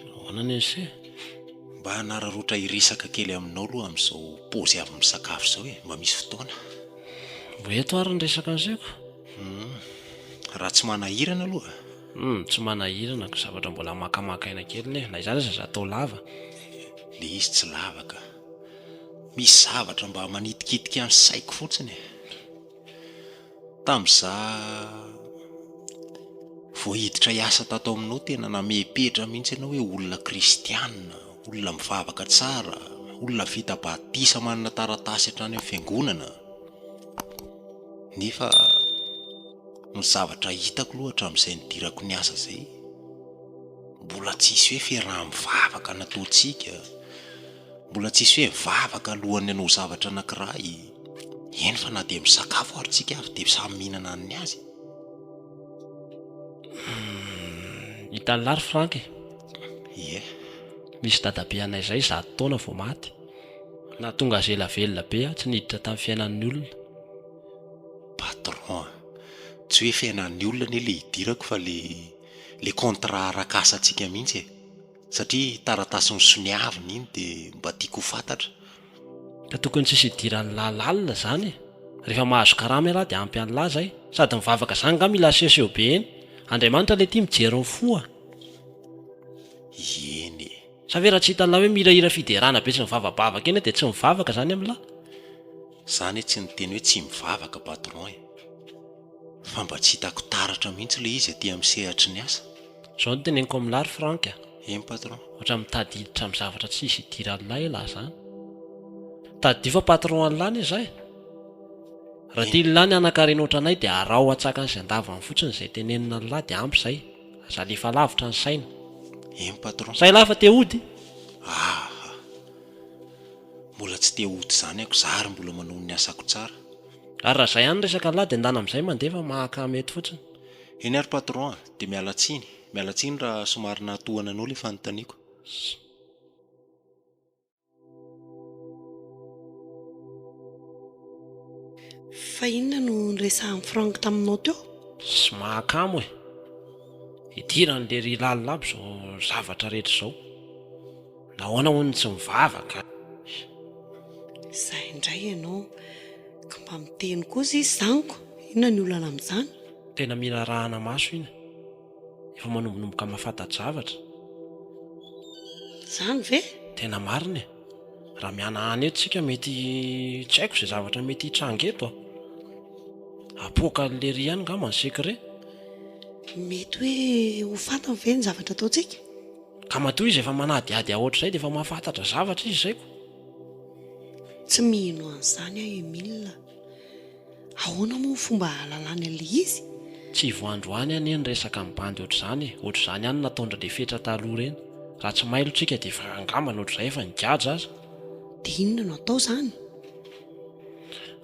Ahoana ny an'se? Mba hanararaotra hiresaka kely aminao aloha amin'izao paozy avy misakafo izao e, mba misy fotoana. Mbo eto ary ny resaka an'seko? Humm. Raha tsy manahirana aloha. Humm, tsy manahirana ka, zavatra mbola makamaka aina kely ne, na izany aza aza atao lava. Le izy tsy lava ka. Misy zavatra mba manitikitika ny saiko fotsiny e. Tamin'iza vao hiditra hiasa tato aminao tena namepetra mihitsy ianao hoe olona kristianina, olona mivavaka tsara, olona vita batisa manana taratasy hatrany amin'ny fiangonana. Nefa ny zavatra hitako aloha hatramin'izay nidirako niasa izay, mbola tsisy hoe fiaraha-mivavaka nataontsika, mbola tsisy hoe vavaka alohan'ny hanao zavatra anankiray, eny fa na dia misakafo ary tsika avy dia samy mihinana ny azy. Hitan'lah ry Franck e! Ie. Misy dadabe anay izay zato taona vao maty. Nahatonga azy ela velona be aho tsy niditra tamin'ny fiainan'ny olona. Patron a! Tsy hoe fiainan'ny olona anie le idirako fa le le contrat arak'asantsika mihitsy e! Satria taratasy nosoniavina iny de mba tiako ho fantatra. Ka tokony tsisy idiran'lah lalina zany e! Rehefa mahazo karama ialahy de ampy an'lah zay. Sady mivavaka zany nga mila asehoseho be eny. Andriamanitra le tia mijery ny fo a! Eny e! Sa ve raha tsy hitan'lah hoe mihirahira fiderana be sy mivavabavaka eny dia tsy mivavaka zany amin'lah? Za anie tsy niteny hoe tsy mivavaka patron e! Fa mba tsy hitako taratra mihitsy le izy aty amin'ny sehatry ny asa. Zao no teneniko amin'lah ry Franck a! Eny patron. Ohatran'ny mitady hiditra amin'ny zavatra tsisy idiran'lah elah zany. Tadidio fa patron an'lah anie za e! Raha tian'lah ny hanankarena ohatranay dia araho antsakany sy andavany fotsiny izay tenenina an'lah dia ampy zay. Aza alefa lavitra ny saina. Eny patron. Sa elah fa te hody? Aha. Mbola tsy te hody izany ako za ary mbola manao ny asako tsara. Ary raha zay ihany ny resaka lah dia ndana amizay mandeha fa mahakamo eto fotsiny. Eny ary patron a, dia miala tsiny, miala tsiny raha somary nahatohana anao ilay fanontaniako. Fa inona no niresahan'i Franck taminao teo? Tsy mahakamo e! Idiran'i lery lalina aby izao zavatra rehetra izao. Nahoana hono no tsy mivavaka? Izay indray ianao. Ka mba miteny kosa izy izany ko! Inona ny olana amin'izany? Tena mila arahana maso iny. Efa manombonomboka mahafanta-javatra. Izany ve? Tena marina e! Raha mihanahana eto isika mety tsy haiko izay zavatra mety hitranga eto a! Apoaka an'i lery ihany angamba ny secret. Mety hoe ho fantany ve ny zavatra ataontsika? Ka matoa izy efa manadihady ahy ohatr'izay dia efa mahafantatra zavatra izy izay ko. Tsy mino an'izany aho Emile a! Ahoana moa ny fomba ahalalany an'ilay izy? Tsy vao androany anie ny resaka amin'ny bandy ohatr'izany e! Ohatr'izany ihany no nataon-dry Lefetra taloha ireny. Raha tsy mailo tsika dia efa angambany ohatr'izay efa nigadra aza. Dia inona no atao izany?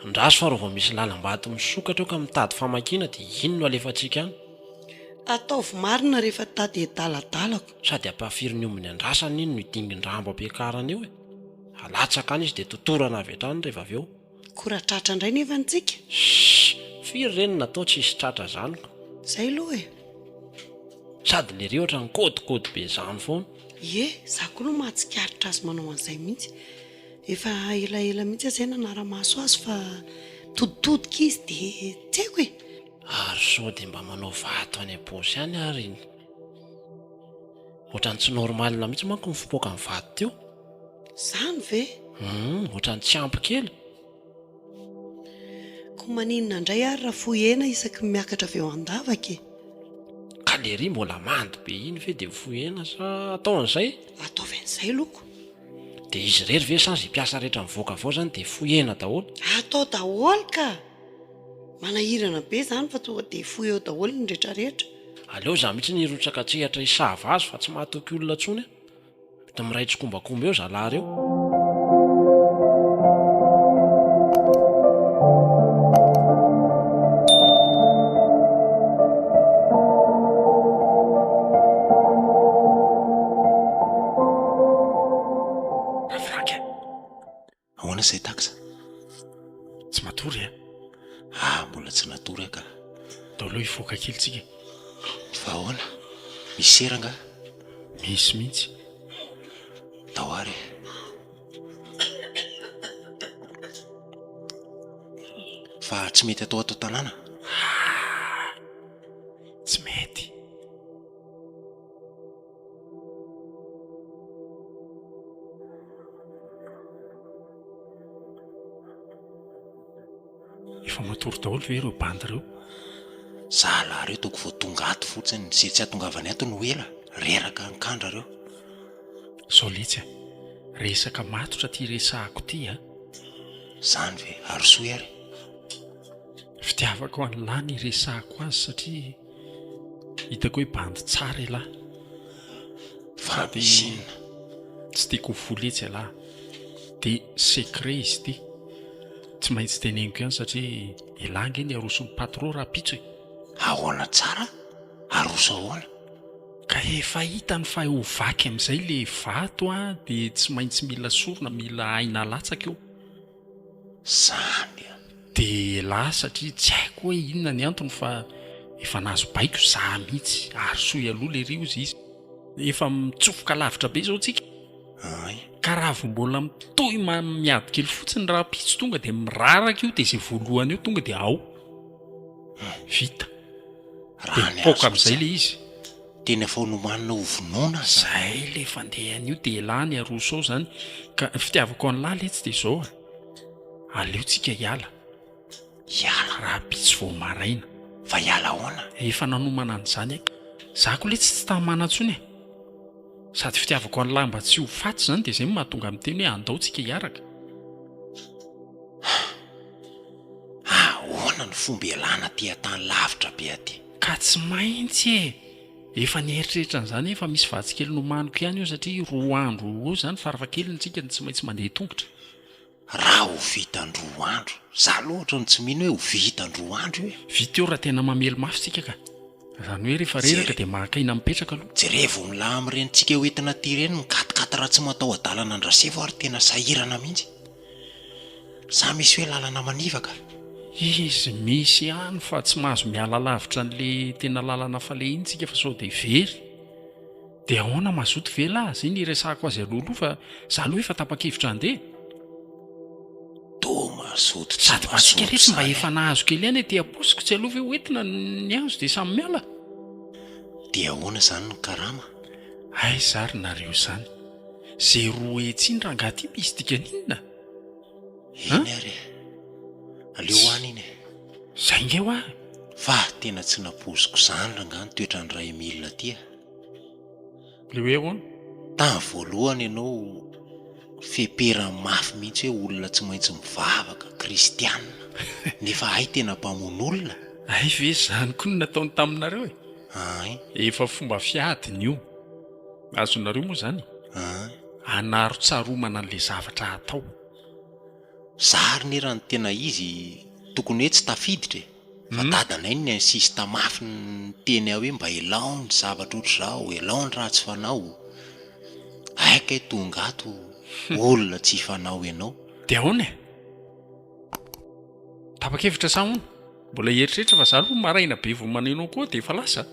Andraso fa raha vao misy lalam-bato misokatra eo ka mitady famakiana dia iny no alefantsika any. Ataovy marina rehefa tady adaladalako. Sady ampahafirin'ny ombiny andrasana iny no hidingin-drambo ampiakarana eo e! Alatsaka any izy dia totorana avy hatrany rehefa avy eo. Koa raha tratra indray nefa ny tsika? Shh! Firy ireny no natao tsisy tratra zany ko. Zay aloha e! Sady lery ohatran'ny kôdikôdy be zany foana. Ie, za koa aloha mahatsikaritra azy manao an'izay mihitsy. Efa elaela mihitsy aho izay nanara-maso azy fa mitoditodika izy dia tsy haiko e! Ary sao dia mba manao vato any am-paosy any ary iny? Ohatran'ny tsy normal mihitsy manko ny fipoakan'ny vato teo. Zany ve? Humm, ohatran'ny tsy ampy kely. Koa maninona indray ary raha fohy hena isaky ny miakatra avy eo an-davaka e? Ka lery mbola mando be iny ve dia fohy hena sa atao an'izay? Ataovy an'izay loko. Dia izy irery ve sa izay mpiasa rehetra mivoaka avy ao izany dia fohy hena daholo? Atao daholo ka! Manahirana be izany fa tonga dia fohy eo daholo ny retraretra. Aleo za mihitsy ny hirotsaka an-tsehatra hisava azy fa tsy mahatoky olona intsony aho. Mety miray tsikombakomba eo zalahy reo. Rafrank a! Ahoana izay tax? Tsy matory a? Ah, mbola tsy natory aho ka. Ndao aloha hivoaka kely tsika e. Fa ahoana? Misy sera angaha? Misy mihitsy. Ndao ary e. Fa tsy mety atao ato an-tanàna? Ah, tsy mety. Efa matory daholo ve ireo bandy ireo? Zalahy reo toko vao tonga ato fotsiny, ze tsy hatongavany ato no ela, reraka ankandra reo. Zao letsy a, resaka matotra ty resahako ty a. Zany ve, arosoy ary. Fitiavako an'lah ny iresahako azy satria hitako hoe bandy tsara elah. Fa misy inona? Tsy tiako ho voa letsy elah. Dia secret izy ity. Tsy maintsy teneniko ihany satria elah ange ny aroson'ny patro rahampitso e. Ahoana tsara? Aroso ahoana? Ka efa hitany fa ho vaky amin'izay le vato a, dia tsy maintsy mila sorona, mila aina alatsaka eo. Zany an! Dia elah satria tsy haiko hoe inona ny antony fa efa nahazo baiko za mihitsy, arosoy aloha lery hozy izy. Efa mitsofoka lavitra be izao tsika. Ay. Ka raha vao mbola mitohy miady kely fotsiny rahampitso tonga dia miraraka io dia izay voalohany eo tonga dia ao. Vita. Raha Dia ny mipoaka azoko amin'izay tsara. ilay izy. Tena efa nomanina ho vonoina aza. Zay le fandehany io dia elah ny aroso ao zany ka ny fitiavako an'lah letsy dia zao a, aleo tsika hiala. Hiala? Rahampitso vao maraina. Fa hiala ahoana? Efa nanomana an'izany aho. Za ko letsy tsy tamana intsony e. Sady fitiavako an'lah mba tsy ho faty zany dia zay no mahatonga miteny hoe andao tsika hiaraka. Ahoana ny fomba ialana aty an-tany lavitra be aty? Ka tsy maintsy e! Efa nieritreritra an'izany aho, efa misy vatsy kely nomaniko ihany eo satria roa andro eo izany farafahakeliny tsika no tsy maintsy mandeha tongotra. Raha ho vita an-droa andro? Za aloha ohatran'ny tsy mino hoe ho vita an-droa andro io e! Vita eo raha tena mamely mafy tsika ka! Izany hoe rehefa reraka dia maka aina mipetraka aloha. Jerevo milaha amin'ireny tsika hoentina aty ireny mikatikaty raha tsy mataho-dalana an-dRasefo ary tena sahirana mihitsy. Sa misy hoe lalana manivaka? Izy misy ihany fa tsy mahazo miala lavitra an'le tena lalana faleha iny tsika fa sao dia very. Dia ahoana mazoto ve lah? Zay no iresahako azy aloha aloha fa za aloha efa tapa-kevitra handeha. Toa mazoto tsy Sady mba tsika mazoto letsy mba zany efa e. nahazo kely ihany aty am-paosiko tsy aleo ve hoentina ny azo dia samy miala? Dia ahoana zany ny karama? Aiza ary nareo zany? Zay 200 iny rangaha ty misy dikany inona? An? Eny ary e. Aleo any iny e. Zay nge hoa. Fa tena tsy nampoiziko zany rangaha ny toetran'i Raemile ty a. Le hoe ahoana? Tamin'ny voalohany ianao fepera mafy mihitsy hoe olona tsy maintsy mivavaka, kristiana, nefa hay tena mpamono olona. Hay ve izany koa no nataony taminareo e? Ein. Efa fomba fiadiny io. Azonareo moa izany? Ein. Anarotsaromana an'ilay zavatra hatao. Za ary ne raha ny tena izy tokony hoe tsy tafiditra e! Fa dadanay no ni-insiste mafy niteny ahy hoe mba elao ny zavatra ohatr'izao, elao ny ratsy fanao. Hay kay tonga ato olona tsy fanao ianao. Dia ahoana e? Tapa-kevitra sa ahoana? Mbola hieritreritra fa za aloha maraina be vao maneno koa dia efa lasa.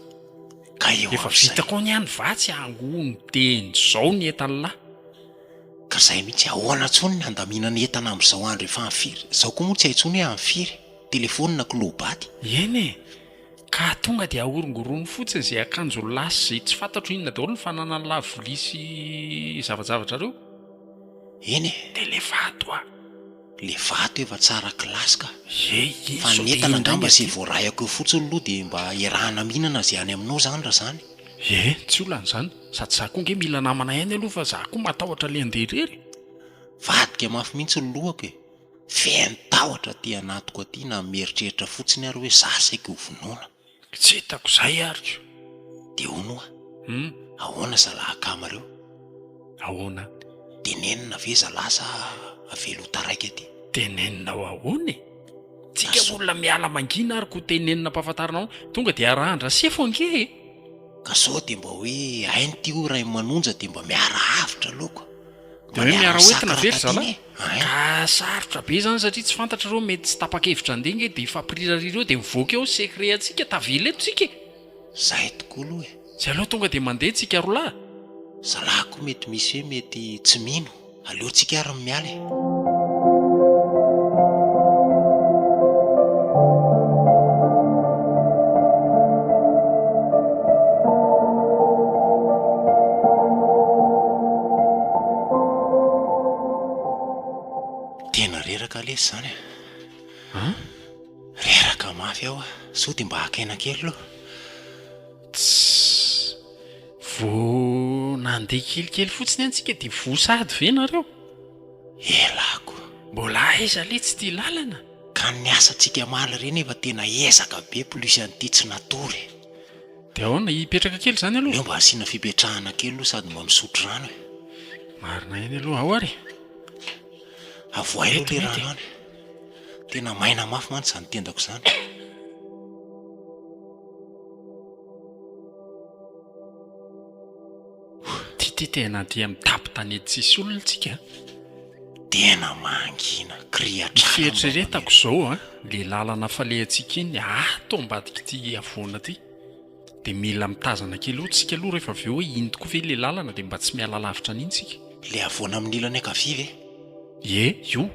Ka eo Efa amin'izay. vita koa ny ahy ny vatsy angony teny izao ny entan'lah. Ka zay mihitsy, ahoana intsony ny handaminana entana amin'izao andro efa amin'ny firy izao koa moa tsy hay intsony hoe amin'ny firy, telefaonina kilobaty. Eny e! Ka tonga dia ahorongorony fotsiny izay akanjo lahy sy izay tsy fantatro inona daholo ny fananan'ny lahy vilia sy zavajavatra reo. Eny e! Dia le vato a! Le vato efa tsara kilasy ka! Ye, iny Fa sao ny dia entana iny indray angamba ny izay aty. voarahako eo fotsiny aloha dia mba iarahana mihinana izay any aminao izany raha izany. Ye, tsy olana izany. Sady za koa nge mila namana ihany aloha fa za koa matahotra le handeha irery. Vadika mafy mihitsy ny lohako e! Feno tahotra aty anatiko aty na mieritreritra fotsiny ary hoe za saika ho vonoina. Tsy hitako izay ary ko. Dia hono hoa, Hum. ahoana zalahy akama reo? Ahoana? Tenenina ve zalahy sa avela ho taraiky aty? Tenenina ho ahoana e? Tsika olona miala mangina ary ko tenenina ampahafantarina ahoana? Tonga dia arahan-dRasefo ange e! Ka sao dia mba hoe hainy ity hoy Raimanonja dia mba miara-avotra aloha ko. Dia hoe miara-hoentina ve ry zalahy? Ka sarotra be izany satria tsy fantatra ireo mety tsy tapa-kevitra handeha nge dia hifampirirarira eo dia mivoaka eo ny secret antsika tavela eto tsika e! Zay tokoa aloha e! Tsy aleo tonga dia mandeha tsika rolahy? Zalahy koa mety misy hoe mety tsy mino. Aleo tsika ary ny miala e! Tena reraka lesy zany e! An? Reraka mafy aho a! Sao dia mba haka aina kely aloha. Tssss! Vao nandeha kelikely fotsiny any tsika dia voa sahady ve nareo? Elako. Mbola aiza letsy ity lalana? Ka ny asantsika omaly ireny efa tena ezaka be plus an'ity tsy natory e. Dia ahoana, hipetraka kely izany aloha? Aleo mba asiana fipetrahana kely aloha sady mba misotro rano e. Marina ihany aloha, ao ary e. Avoahy aloha ilay rano any. Tena maina mafy mantsy izany tendako izany. Ty tena dia mitapy tanety tsisy olona tsika a. Tena mangina, Ny fieritreretako izao a, le lalana falehantsika iny ato ambadik'ity havoana ity, dia mila mitazana kely eo tsika aloha rehefa avy eo hoe iny tokoa ve le lalana dia mba tsy miala lavitra an'iny tsika. Le havoana amin'ny ilany ankavia ve? Ie, io.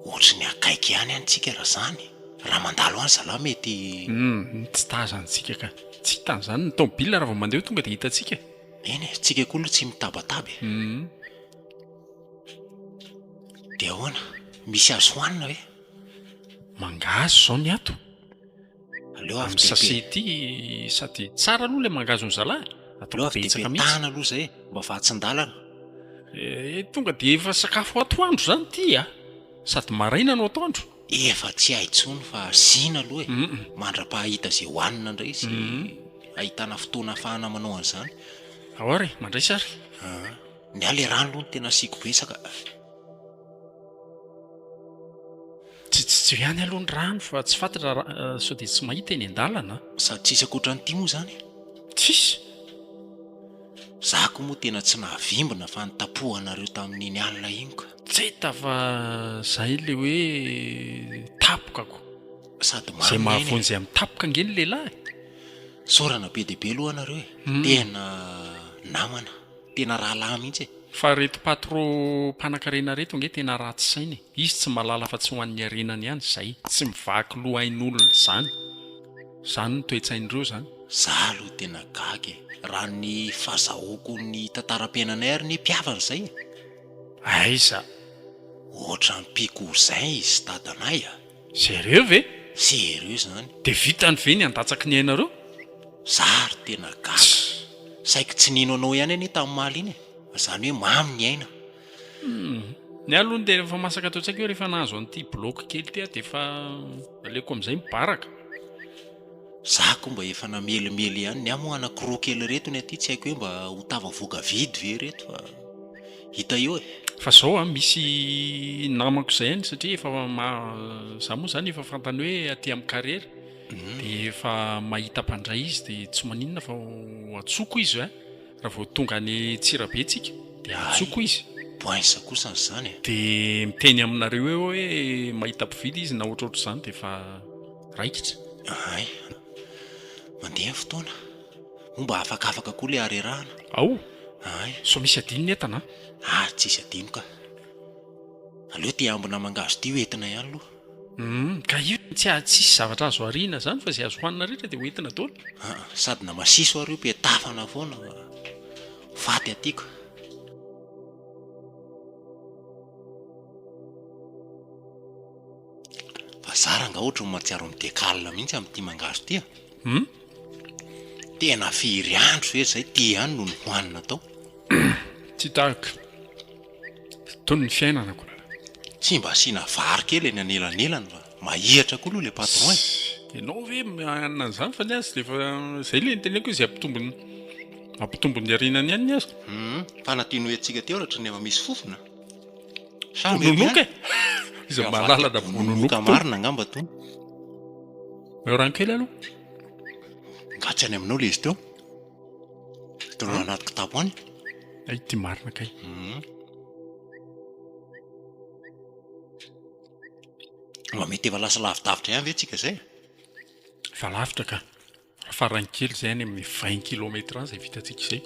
Ohatry ny akaiky ihany any tsika raha zany. Raha mandalo any zalahy mety. Humm, tsy tazantsika ka. Tsy hitany zany ny tômôbila raha vao mandeha eo tonga dia hitantsika e. Eny e, tsika koa aloha tsy mitabataba e. Humm. Dia ahoana? Misy azo hohanina ve? Mangahazo izao ny ato. Aleo avy Amin'ny dia sachet be. ity sady tsara aloha ilay mangahazo ny zalahy. Aleo Ataoko avy dia betsaka mihitsy. petahana aloha izay e, mba vahatsin-dalana. Eh, tonga dia efa sakafo atoandro izany ity a. Sady maraina no atoandro. Efa tsy hay intsony fa asiana aloha e, mandra-pahahita izay hohanina indray sy ahitana fotoana ahafahana manao an'izany. Ao ary e, mandraisa ary. Aa, ny ahy le rano aloha no tena asiako betsaka. Tsy tsy. Vitsio ihany aloha ny rano fa tsy fantatra raha sao dia tsy mahita eny an-dalana a. Sady tsisy ankoatran'ity moa izany e. Tsisy? Za koa moa tena tsy nahavimbina fa nitapohanareo tamin'iny alina iny ka. Tsy hita fa zay le hoe tapoka ko. Sady Zay mamy ny aina e. mahavonjy amin'ny tapoka ange ny lehilahy e. Isaorana be dia be aloha nareo e. Tena namana, tena rahalahy mihitsy e. Fa reto patro mpanakarena reto ange tena ratsy saina e. Izy tsy mahalala fa tsy ho an'ny harenany ihany zay. Tsy mivaky loha ain'olona zany. Zany ny toe-tsain'ireo zany. Za aloha tena gaga e! Raha ny fazahoako ny tantaram-piainanay ary anie mpihavana izay e! Aiza? Ohatran'ny mpikousin izy sy dadanay a! Sérieux ve? Sérieux zany. Dia vitany ve ny handatsaky ny ainareo? Za ary tena gaga. Saiky tsy nino anao ihany anie tamin'ny omaly iny e! Zany hoe mamy ny aina. Humm. Ny ahy aloha ny tena efa masaka tao an-tsaiko hoe rehefa nahazo an'ity bloc kely ity aho dia efa aleoko amin'izay mibaraka. Za koa mba efa namelimely ihany, ny ahy moa anakiroa kely ireto ny aty tsy haiko hoe mba ho tafavoaka vidy ve ireto fa hita eo e. Fa zao an, misy namako izay any satria efa ma- za moa zany efa fantany hoe aty amin'ny carrière dia efa mahita mpandray izy dia tsy maninona fa ho antsoiko izy an. Raha vao tonga any Antsirabe tsika dia antsoiko izy. Poince kosa izany e. Dia miteny aminareo eo hoe mahita mpividy izy na ohatrohatr'izany dia efa raikitra. Hay. Mandeha ny fotoana. Moa mba afakafaka koa ilay harerahana. Ao? Hay. Sao misy adino ny entana an? Ah, tsisy adino ka. Aleo ity ambina mangahazo ity ho entina ihany aloha. Humm, ka io tsy tsisy zavatra azo ariana zany fa zay azo hohanina rehetra dia hoentina daholo. Aa, sady na masiso ary io petafana foana fa ho faty aty ka. Fa za rangah ohatry ny mahatsiaro mi-decale mihitsy amin'ity mangahazo ity a. Humm. Tena firy andro ve zay ty ihany no nohanina tao? Tsy tahaka. Tony ny fiainana ko. Tsy mba asiana vary kely eny anelanelany fa mahihatra koa aloha le patron e. Ianao ve manana an'izany fa ny azy dia efa izay le niteneniko hoe izay hampitombo ny hampitombo ny harenany ihany ny azy. Hum, fa na tiany ho entintsika teo ohatry ny efa misy fofona. Sa mety Bononoka ihany? e! Iza mahalala na bononoka Bononoka marina angamba tony. Omeo rano kely aloha. Nga tsy any aminao le izy teo? Teo anaty kitapo any. Ay ity marina kay. Hmm. Mba mety efa lasa lavidavitra ihany ve tsika zay? Efa lavitra ka. Farany kely zay any amin'ny 20 kilomètre any zay vitantsika izay.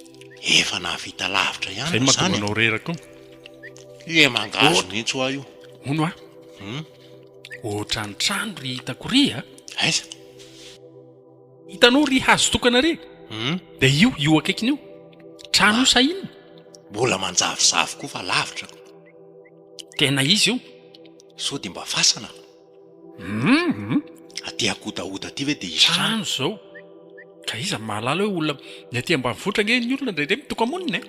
Efa nahavita lavitra ihany Zay zany mahatonga e. anao reraka io. Ie mangahazo mihitsy hoa io. Hono a. Hmm. Ohatran'ny trano ry hitako ry a. Aiza? Hitanao ry hazo tokana ry? Hum. Dia io, io akaikiny io. Trano io sa inona? Mbola manjavozavo koa fa lavitra ko. Tena izy io. Sao dia mba fasana? Hum. Aty Akodahoda aty ve dia hisy trano? Trano izao. Ka iza no mahalala hoe olona ny aty ambanivohitra ange ny olona indraindray mitoka-monina e.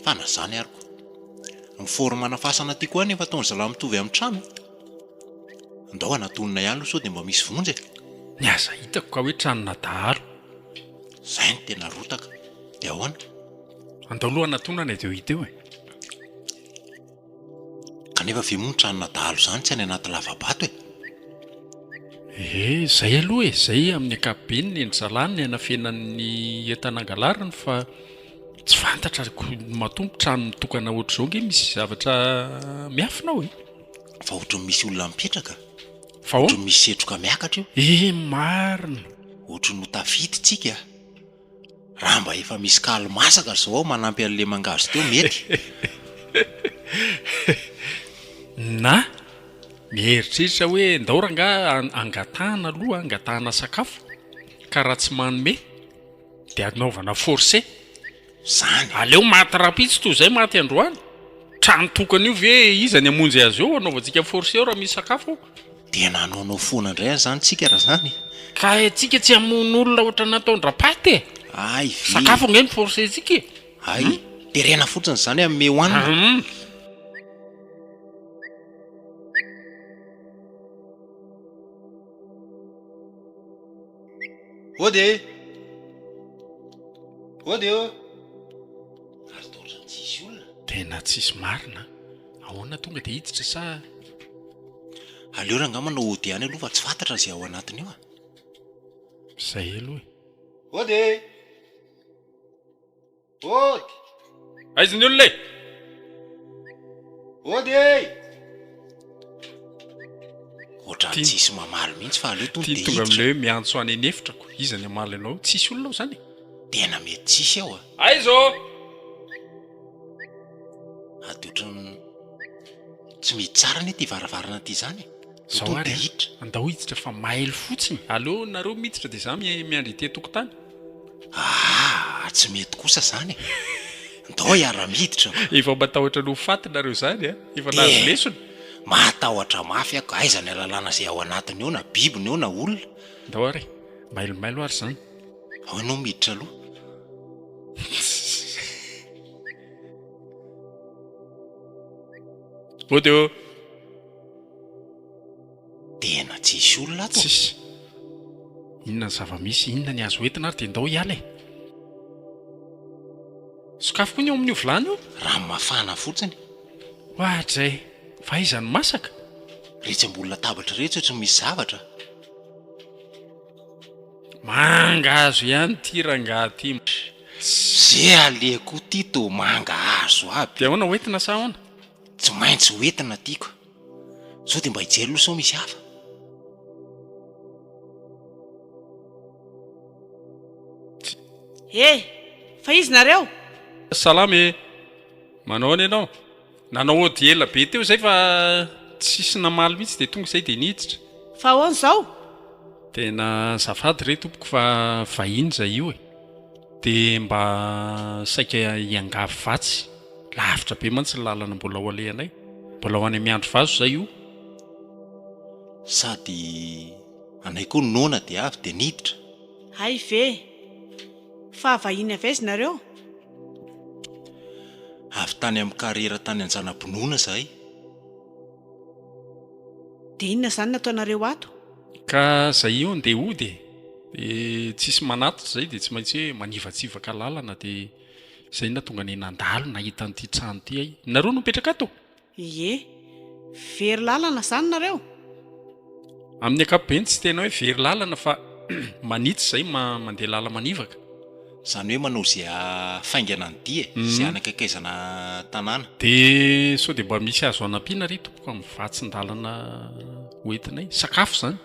Fa na izany ary ko. Ny forme-na fasana aty koa anefa ataon'ny zalahy mitovy amin'ny trano e. Ndao anatonina ihany aloha sao dia mba misy vonjy e! Ny aza hitako ka hoe tranona dahalo. Zay no tena rotaka. Dia ahoana? Andao aloha anatonana e dia ho hita eo e. Kanefa ve moa ny tranona dahalo izany tsy any anaty lava-bato e? Ee, zay aloha e, zay amin'ny ankapobeny ny endry zalahy ny anafenan'ny entana angalariny fa tsy fantatra ko matoa trano mitokana ohatr'izao ange misy zavatra miafina ao e. Fa ohatran'ny misy olona mipetraka. Fa ahoana? Ohatran'ny misy setroka miakatra io. Eh, marina. Ohatran'ny ho tafita tsika. Raha mba efa misy kaly masaka zao ao manampy an'le mangahazo teo mety. Na mieritreritra hoe ndao rangaha angatahana aloha, angatahana sakafo ka raha tsy manome dia anaovana forcé. Zany. Aleo maty rahampitso toy izay maty androany. Trano tokana io ve iza ny hamonjy azy eo anaovantsika forcé eo raha misy sakafo ao. Dia nanaonao foana indray aza zany tsika raha zany. Ka tsika tsy hamono olona ohatran'ny nataon-dRapaty e. Hay ve. Sakafo ange no forcé-tsika e. Hay. Terena fotsiny zany hanome hohanina. Hum. Ody e! Ody ô! Ary toa ohatran'ny tsisy olona. Tena tsisy marina an! Ahoana tonga dia hiditra sa? Aleo rangahy manao ody ihany aloha fa tsy fantatra izay ao anatiny eo a! Izay aloha e. Ody e! Ody! Aiza ny olona e? Ody e! Ohatran'ny tsisy mamaly mihitsy fa aleo tonga dia hiditra. Tonga amin'ilay hoe miantso any an'efitra ko. Iza ny hamaly anao? Tsisy olona ao izany e. Tena mety tsisy ao a. Aiza ô? Ady ohatran'ny tsy mihidy tsara anie ity varavarana ity izany e. Zao ary a, andao hiditra fa mailo fotsiny, aleo nareo miditra dia za miandry ety an-tokotany. Aa, tsy mety kosa zany e! Ndao hiara-miditra fa. Efa matahotra ny ho faty nareo zany a! Efa nahazo lesona. Matahotra mafy aho ka, aiza ny ahalalana izay ao anatiny ao na biby ny ao na olona. Ndao ary e, mailomailo ary zany. Ao ianao miditra aloha. Mody ô! Tena tsisy olona ato. Tsisy. Inona ny zava-misy, inona ny azo entina ary dia ndao hiala e. Sokafy koa ny ao amin'io vilany io. Rano mafana fotsiny. Oadray, fa aiza no masaka? Retsy ambony latabatra iretsy ohatry ny misy zavatra. Mangahazo ihany ity rangahy ity. Ze aleha koa ity toa mangahazo aby. Dia ahoana, hoentina sa ahoana? Tsy maintsy hoentina tiako. Sao dia mba hijery aloha sao misy hafa. Eh! Fa iza nareo? Salama e! Manao ahoana ianao? Nanao ody ela be teo izay fa tsisy namaly mihitsy dia tonga izay dia niditra. Fa ahoana izao? Tena azafady re tompoko fa vahiny izay io e! Dia mba saika hiangavy vatsy. Lavitra be mantsy ny lalana mbola ho alehanay. Mbola ho any Miandrivazo izay io. Sady anay koa noana dia avy dia niditra. Hay ve! Fa vahiny avy aiza nareo? Avy tany amin'ny carrière tany Anjanabinoana izahay. Dia inona izany no ataonareo ato? Ka zay io andeha hody e! Dia tsisy manatitra izay dia tsy maintsy hoe manivatsivaka lalana dia Izay nahatonga anay nandalo nahita an'ity trano ity ay. Nareo no mipetraka ato? Ie. Very lalana izany nareo? Amin'ny ankapobeny tsy tena hoe very lalana fa manitsy izay mandeha lala-manivaka. Izany hoe manao izay hahafaingana ny dia e, izay hanakaikaizana tanàna. Dia sao dia mba misy azo anampiana re tompoko amin'ny vatsin-dalana hoentinay? Sakafo izany.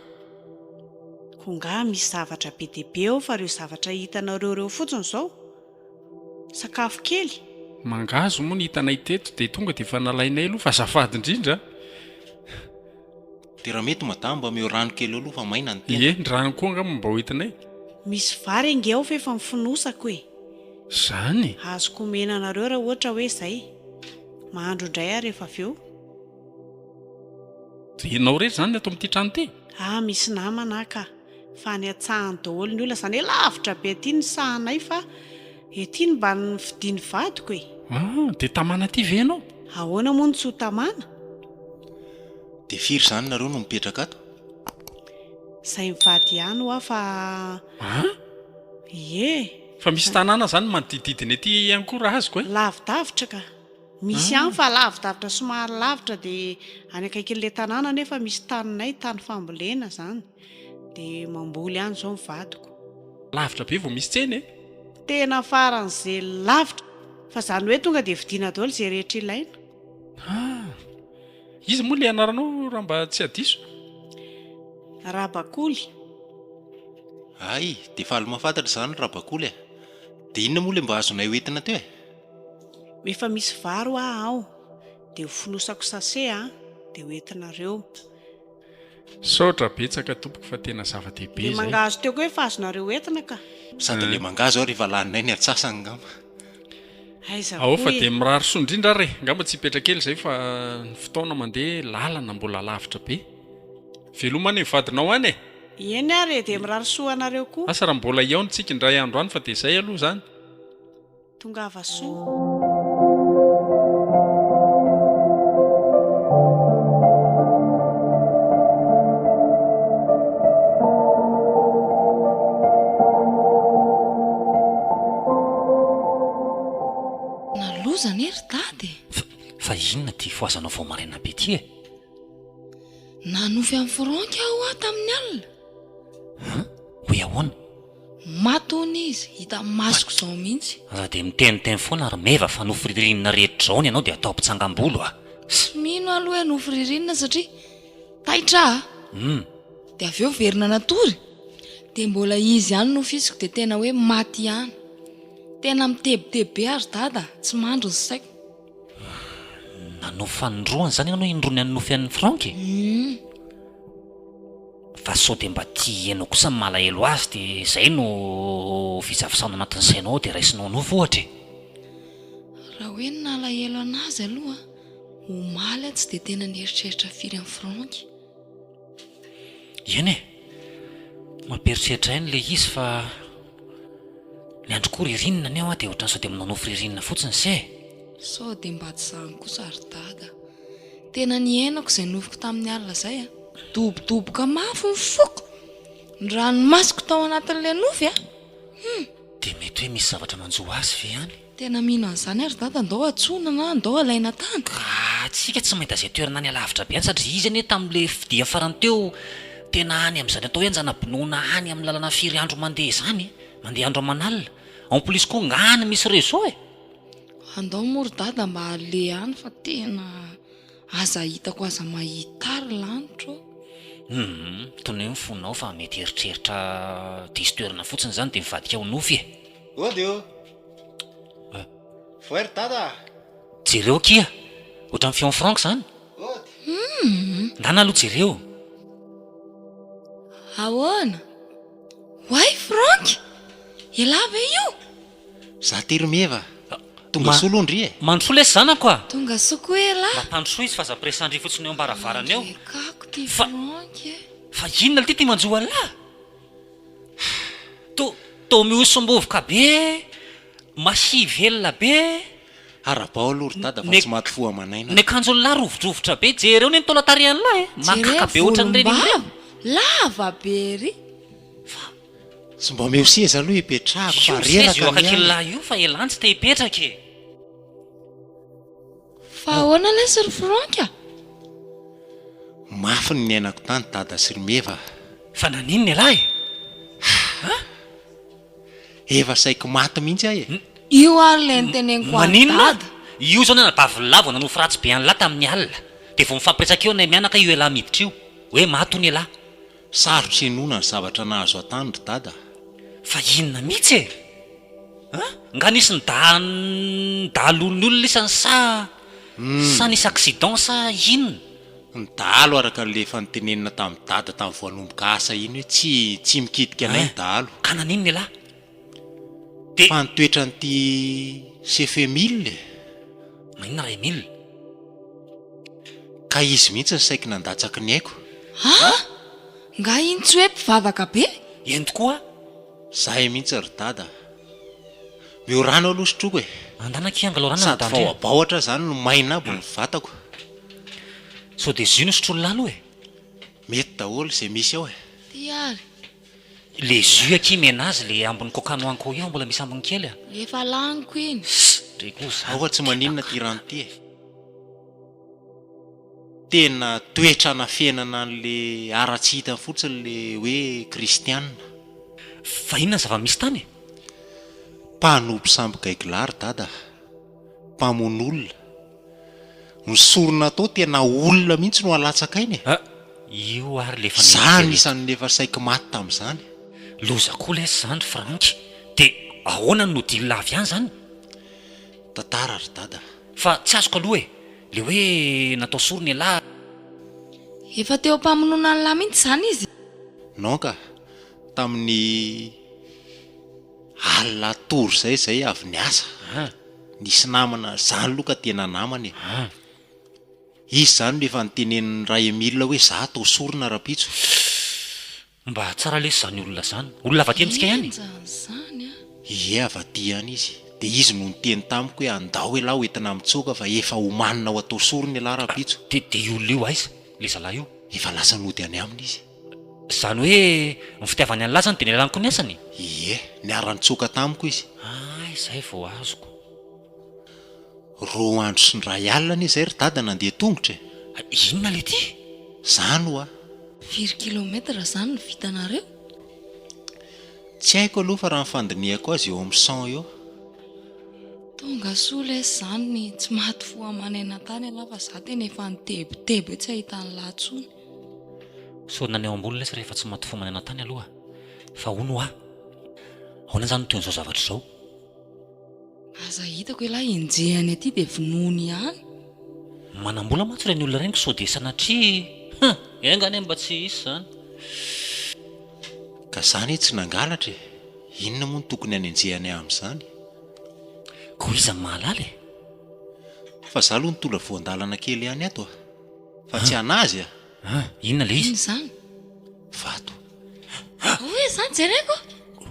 Ko nga misy zavatra be dia be ao fa ireo zavatra hitanareo ireo fotsiny izao? Sakafo kely? Mangahazo moa ny hitanay teto dia tonga dia efa nalainay aloha fa azafady indrindra a! Dia raha mety madama mba omeo rano kely eo aloha fa maina ny tenda. Ie, ny rano koa angamba mba hoentinay. Misy vary ange ao f'efa mifonosako e! Zany? Azoko omena anareo raha ohatra hoe izay. Mahandro indray aho rehefa avy eo. Dia ianao irery izany ny ato amin'ity trano ity? Ah, misy namana aho ka. Fa any an-tsahany daholo ny olona, izany hoe lavitra be aty ny sahanay fa ety no mba nifidian'ny vadiko e! Ah, dia tamana aty ve ianao? Ahoana moa no tsy ho tamana? Dia firy izany nareo no mipetraka ato? Izay mivady ihany hoa fa. An? Ie. Fa misy tanàna izany manodidididina ety ihany koa raha azoko e? Lavidavitra ka. Misy ihany fa lavidavitra somary lavitra dia any akaikin'ilay tanàna anefa misy taninay, tany fambolena izany. Dia mamboly any izao ny vadiko. Lavitra be vao misy tsena e! Tena faran'izay lavitra. Fa izany hoe tonga dia vidiana daholo izay rehetra ilaina. Ah! Iza moa ilay anaranao raha mba tsy hadiso? Rabakoly. Hay, dia faly mahafantatra izany Rabakoly a! Dia inona moa ilay mba azonay hoentina teo e? Efa misy vary hoa ao dia ho fonosako sachet a dia ho entinareo. Misaotra betsaka tompoko fa tena zava-dehibe Le izay. mangahazo teo koa efa azonareo entina ka. Sady le mangahazo ary efa laninay ny antsasany ngamba. Aiza Ao koa fa e. dia mirary soa indrindra ary e. Angamba tsy hipetraka ela izay fa ny fotoana mandeha, lalana mbola lavitra be. Veloma any ny vadinao any e. Eny ary e, dia mirary soa anareo koa. Asa raha mbola hihaona tsika indray andro any fa dia izay aloha izany. Tongava soa. Tena loza anie ry dada e! Fa inona ity fohazanao vao maraina be ity e? Nanofy an'i Franck aho hoa tamin'ny alina. An? Hoe ahoana? Maty hono izy, hita masoko izao mihitsy. Aza dia miteniteny foana ry Meva fa nofy ririnina rehetra izao ny anao dia atao mpitsangam-bolo a! Tsy mino aho aloha hoe nofy ririnina satria taitra aho. Hum. Dia avy eo verina natory. Dia mbola izy ihany no nofisiko dia tena hoe maty ihany. Tena mitebiteby be aho ry dada, tsy mandry ny saiko. Nanofy fanindroany izany ianao indroa nanofy an'i Franck e? Hum. Fa sao dia mba tia ianao kosa ny malahelo azy dia izay no visavisana anatin'ny sainao ao dia raisinao nofy ohatra e? Raha hoe ny nalahelo an'azy aloha, omaly aho tsy dia tena nieritreritra firy an'i Franck. Eny e! Mampieritreritra ihany ilay izy fa ny andro koa ririnina anie hoa dia ohatran'ny sao dia manao nofy ririnina fotsiny se e! Sao dia mba tsy izany kosa ry dada. Tena niainako izay nofiko tamin'ny alina izay a! Dobodoboka mafy ny foko! Ny ranomasoko tao anatin'ilay nofy a! Hum! Dia mety hoe misy zavatra manjo azy ve any? Tena mino an'izany aho ry dada, ndao antsoina na ndao alaina tany. Ka tsika tsy mahita izay toerana any alavitra be any satria izy anie tamin'ilay dia farany teo tena any amin'izany atao hoe Anjanabinoana any amin'ny lalana firy andro mandeha izany e, mandeha andro aman'alina, en plus koa nga any misy réseau e! Andao moa ry dada mba aleha any fa tena aza hitako aza mahita ahy ry lanitra ô! Humm, toneo ny fonao fa mety eritreritra diso toerana fotsiny izany dia mivadika ho nofy e! Ody ô! Voay ry dada a! Jereo akia! Ohatran'ny feon'i Franck izany! Ody! Ndana aloha jereo! Ahoana? Oay Franck! Elah ve io? Za ty ry Meva! Tonga soa aloha ndry e! Mandrosoa lesy zanako a! Tonga soa koa elah! Mba mpandrosoa izy fa aza pressant-ndry fotsiny eo am-baravarana eo! Andrekako ty Fa Franck e! fa inona lty ty manjo an'lah? To to mihosom-bovoka be, mahia velona be. Harabao aloha ry dada fa tsy maty fo aman'aina. Ny akanjon'lah rovidrovitra be, jereo anie ny taolan-tarehan'lah e! Makaka be ohatran'ireny ireny. Volombava, lava be ery. Fa. Tsy mba omeo seza aloha hipetrahako fa Io seza reraka io ny ahy. akaikin'lah io fa elah tsy te hipetraka e! Fa ahoana lesy ry Franck a? Mafy ny niainako tany dada sy ry Meva a! Fa naninona ialahy e? A? Efa saiky maty mihitsy aho e! Io ary ilay niteneniko an'i Maninona? dada. Io izao ny anabavin'i vao nanofy ratsy be an'lah tamin'ny alina. Dia vao mifampiresaka eo nay mianaka io ialahy miditra io. Hoe maty hono ialahy. Sarotra inoana ny zavatra nahazo ahy tany ry dada a! Fa inona mihitsy e? An? Nga nisy nidaha nidahaloan'ny olona isany sa sa nisy accident sa inona? Ny dahalo araka an'ilay efa notenenina tamin'i dada tamin'ny vao hanomboka asa iny hoe tsy tsy mikitika anay ny dahalo. Ka naninona ialahy? Dia. Fa ny toetran'ity chef Emile e! Maninona raha Emile? Ka izy mihitsy no saiky nandatsaky ny aiko. An! Nga iny tsy hoe mpivavaka be? Eny tokoa. Zahay mihitsy ry dada. Meo rano aloha sotroiko e. Andana akia angalao rano Sady Andandria. vaoabaohatra zany no maina aby ny vatako. Sao dia jus no sotroin'lah aloha e. Mety daholo izay misy ao e. Ty ary. Le jus akia men'azy le ambin'ny coca noanko io mbola misy ambiny kely a. Efa laniko iny. Ndry koa zany. Aoka tsy maninona ty rano ty e. Tena toetra anafenana an'le ara tsy hitany fotsiny le hoe kristiana. Fa inona ny zava-misy tany e? Mpanompo sampy gaigilahy ry dada a! Mpamono olona. Ny sorona atao tena olona mihitsy no alatsaka aina e! Ah! Io ary le efa Za noeritreretiko. anisan'ny efa saiky maty tamin'izany. Loza koa lesy izany ry Franck. Dia ahoana no nodilona avy any izany? Tantara ry dada a! Fa tsy azoko aloha e! Le hoe natao sorona ialahy. Efa teo am-pamonoana an'lah mihitsy izany izy? Non ka! Tamin'ny alina atory izay izay avy niasa, nisy namana, za aloha ka tena namana e! Izy izany no efa notenenin'i Ray Emile hoe za atao sorona rahampitso. Mba tsara lesy zany olona zany. Olona avy aty amintsika ihany? Henjana izany an! Ie avy aty ihany izy. Dia izy no niteny tamiko hoe andao ialahy ho entina mitsoaka fa efa omanina ho atao sorona ialahy rahampitso. Dia dia io olona io aiza? Ilay zalahy io? Efa lasa nody any aminy izy. Izany hoe ny fitiavany an'lah zany dia nialany koa ny asany? Ie, niara-nitsoaka tamiko izy. Hay izay vao azoko. Roa andro sy ny iray alina anie izay ry dada nandeha tongotra e! Inona le ty? Zany hoa. Firy kilomètre zany no vitanareo? Tsy haiko aloha fa raha ny fandinihako azy eo amin'ny 100 eo. Tonga soa lesy zany tsy maty fo aman'aina tany ialahy fa za tena efa nitebiteby hoe tsy hahita an'lah tsony. Sorona ny ao ambony lesy rehefa tsy maty fo aman'aina tany aloha fa hono hoa, ahoana zany no tohin'izao zavatra izao? Aza hitako ialahy enjehany aty dia vonoiny ihany. Manambola mantsy ireny olona ireny ko sao dia sanatria hum! Enga anie mba tsy hisy izany. Ka za anie tsy nangalatra e! Inona moa no tokony hanenjehany ahy amin'izany? Koa iza no mahalala e? Fa za aloha nitondra voan-dalana kely ihany ato a! Fa tsy an'azy a! An! Inona ilay izy? Inona izany? Vato. Ahoa izany jereko?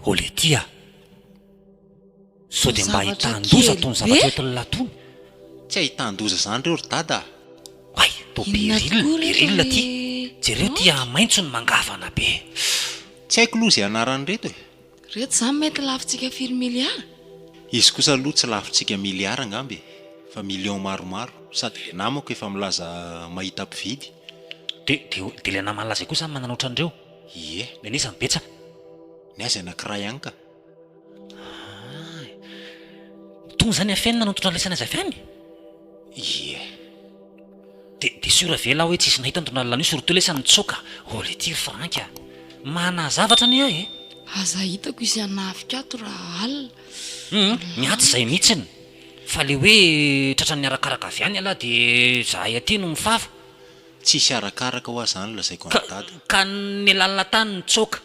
Olety a! Sao dia mba ahitan-doza itony zavatra entin'ny lahy itony? Tsy ahitan-doza izany ireo ry dada a! Hay, toa beryl, beryl ity. Jereo ity maitso ny mangavana be. Tsy haiko aloha izay anaran'ireto e! Reto izany mety lafontsika firy milliard? Izy kosa aloha tsy lafontsika milliard angamba e! Fa millions maromaro. Sady ilay namako efa milaza mahita mpividy. Dia, dia, dia ilay naman'i laza koa izany manana ohatran'ireo? Ie. Ny an'iza no betsaka? Ny azy anankiray ihany ka. Hay. Itony izany afenina no tondralesana azy avy any? Ie. De de sûr ve lah hoe tsisy nahita ny tonalina an'io surtout lesy nitsoaka oh le ty ry Franck a! Mana zavatra anie aho e! Aza hitako hisy hanafika ato raha alina. Hum ny ahy tsy izay mihitsiny fa le hoe tratran'ny arakaraka avy any ialahy de zahay aty no mifafa. Tsisy arakaraka hoa zany lazaiko Ka an'i dada. ka ny lalina tany nitsoaka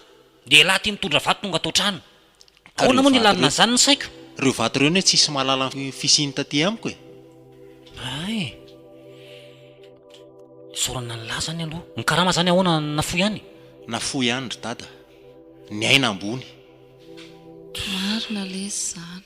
de ialahy aty mitondra vato tonga ato an-trano. Ka Ahoana reo moa ny vato ilalina reo an'izany ny saiko? Reo vato reo anie tsisy mahalala ny fisiany taty amiko e. Hay. Isaorana an'lah zany aloha. Ny karama zany ahoana nafoy ihany? Nafoy ihany ry dada. Ny aina ambony. Marina lesy zany.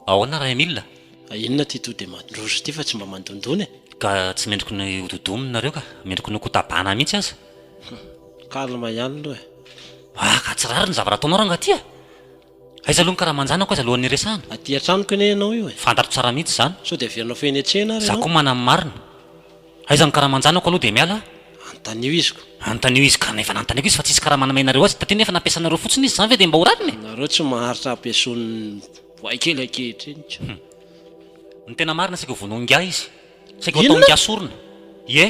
Ahoana ra Emile? Inona ity to dia mandroso ity fa tsy mba mandondona e? Ka tsy mendriky ny ho dodomina nareo ka, mendriky ny ho kotabana mihitsy aza. Calme ihany aloha e. Ah ka tsy rariny ny zavatra ataonao rangaha ty a! Aiza aloha ny karaman-janako aiza alohan'ny hiresahana? Aty an-tranoko anie ianao io e. Fantatro tsara mihitsy izany. Sao dia averinao feno etsena ary Za ianao? koa manana ny marina. Aiza ny karaman-janako aloha dia miala aho. Anontanio izy ko. Anontanio izy ka, efa nanontaniako izy fa tsisy karama nomenareo azy taty nefa nampiasanareo fotsiny izy, izany ve dia mba ho rariny e? Nareo tsy maharitra ampiasoan'ny boay kely ankehitriny ko. Hum. Ny tena marina saika ho vonoin'ingahy izy. Saika ho Inona? ataon'ingahy sorona. Ie.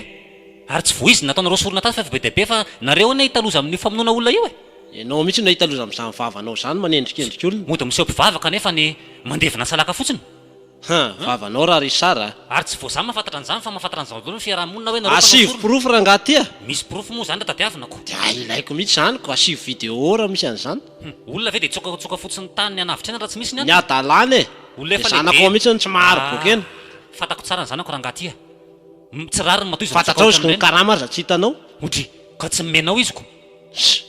Ary tsy voiziny nataonareo sorona tato fa efa be dia be fa nareo anie hita loza amin'io famonoana olona io e. Ianao mihitsy no hita loza amin'izany vavanao izany manendrikendrika olona. Mody miseho mpivavaka nefa ny mandevina salaka fotsiny. Ha, vavanao raha Richard a. Ary tsy vao za mahafantatra an'izany fa mahafantatra an'izao daholo ny fiaraha-monina hoe nareo mpanao Asivo sorona. porofo rangaha ty a. Misy porofo moa izany raha tadiavina ko. Dia ilaiko mihitsy izany ko, asivo video raha misy an'izany. Hum, olona ve dia tsoka tsoka fotsiny tany hanavotra aina raha tsy misy ny Ny antony? hadalana e! Olona Dia efa zanako lehibe. ao mihitsy no tsy mahary boky eny. Ah, fantako tsara ny zanako rangaha ty a. Hum, tsy rariny matoa izy mitsoka Fantatrao izy ko ny ohatran'ireny. karama aza tsy hitanao. Odry, ka tsy nomenao izy ko. Ss.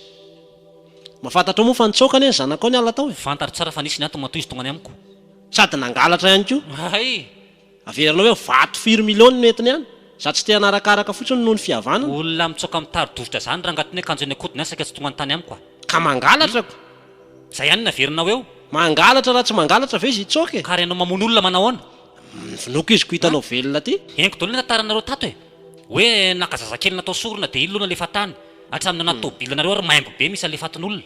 Mba fantatrao moa fa nitsoaka anie ny zanakao niala tao e. Fantatro tsara fa nisy ny antony matoa izy tonga any amiko. Sady nangalatra ihany koa. Hay! Averinao hoe vato firy millions no entiny any? Za tsy te hanarakaraka fotsiny noho ny fihavanana. Olona mitsoaka mitari-dositra zany rangaha tony akanjo eny an-kodiny any saika tsy tonga any tany amiko a! Ka mangalatra ko! Zay ihany no averinao eo. Mangalatra raha tsy mangalatra ve izy hitsoaka e? Ka ary ianao mamono olona manao ahoana? Vonoiko izy ko hitanao velona aty. Henoko daholo ny tantaranareo tato e! Hoe naka zazakely natao sorona dia iny aloha nalefa tany. Hatramin'ny anaty tomobilanareo ary maimbo be misy alefatin'olona.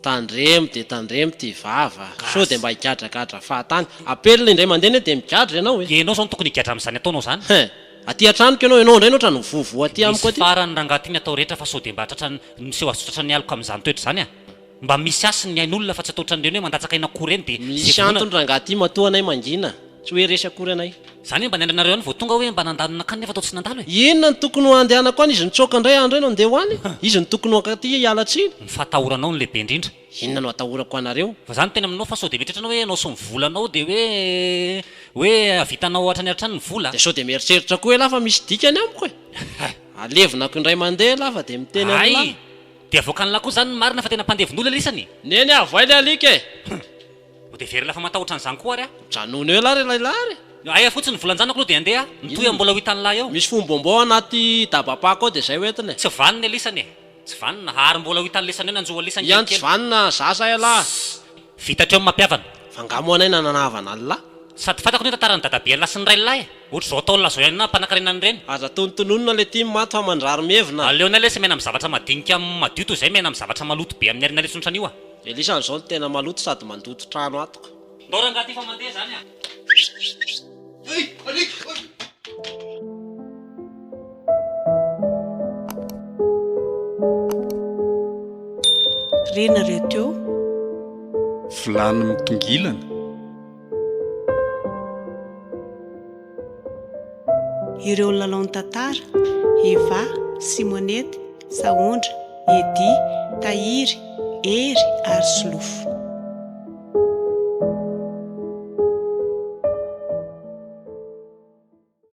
Tandremo dia tandremo ty vava sao dia mba higadragadra fahatany. Apelina indray mandeha anie dia migadra ianao e. Ianao izao no tokony higadra amin'izany ataonao izany. Hein! Aty an-tranoko ianao, ianao indray no ohatran'ny mivovoa aty amiko Misy aty. farany rangaha ty ny atao rehetra fa sao dia mba tratran'ny miseho azo tratran'ny aloka amin'izany toetra izany a! Mba misy hasiny ny ain'olona fa tsy atao ohatran'ireny hoe mandatsaka aina akoho ireny dia Misy izay vonoina. antony rangaha ty matoa anay mangina, tsy hoe resy akory anay. Zany hoe mba niandry anareo ihany vao tonga hoe mba nandalo nankany nefa toa tsy nandalo e! Inona no tokony ho andehanako any, izy nitsoaka indray aho indray no andeha ho any, izy no tokony ho ankaty hiala tsiny. Ny fahatahoranao no lehibe indrindra. Inona no atahorako anareo? Fa za miteny aminao fa sao dia mieritreritra anao hoe ianao sy ny volanao dia hoe hoe havitanao hatrany hatrany ny vola. Dia sao dia mieritreritra koa elah fa misy dikany amiko e! Alevinako indray mandeha elah fa dia miteny amin'lah. Hay! Dia avoakan'lah koa zany ny marina fa tena mpandevon'olona lisany e! Neny avoay le alika e! Ho dia very lafa matahotra an'izany koa ary aho. Mijanona eo elah ry lahilahy ary e! Aia fotsiny ny volan-janako aloha dia handeha aho. Mitohy aho mbola ho hitan'lah eo. Misy fombom-bao anaty dabapako ao dia izay ho entina e. Tsy vanona elisany e. Tsy vanona, ary mbola ho hitan'ny lesany eo ny hanjo an'lisany Ian tsy kelikely. vanona zaza ialahy. Vita hatreo ny mampihavana. Fa nga moa anay nananavana an'lah? Sady fantako ny tantaran'i dadabe an'lah sy ny rain'lah e! Ohatr'izao ataon'lah zao ihany mpanankarena an'ireny. Aza tonontononina le tim ato fa mandrary mievina. Aleonay lesy miaina amin'ny zavatra madinika madio toy izay miaina amin'ny zavatra maloto be amin'ny harena lesy ohatran'io a! Elisany zao no tena maloto sady mandoto trano ato ka. Ndao rangahy ty fa mandeha zany a! Renareo teo. Vilany mitongilana. Ireo lalaon'ny tantara, Eva, Simonette, Sahondra, Eddy, Tahiry, Hery ary Solofo.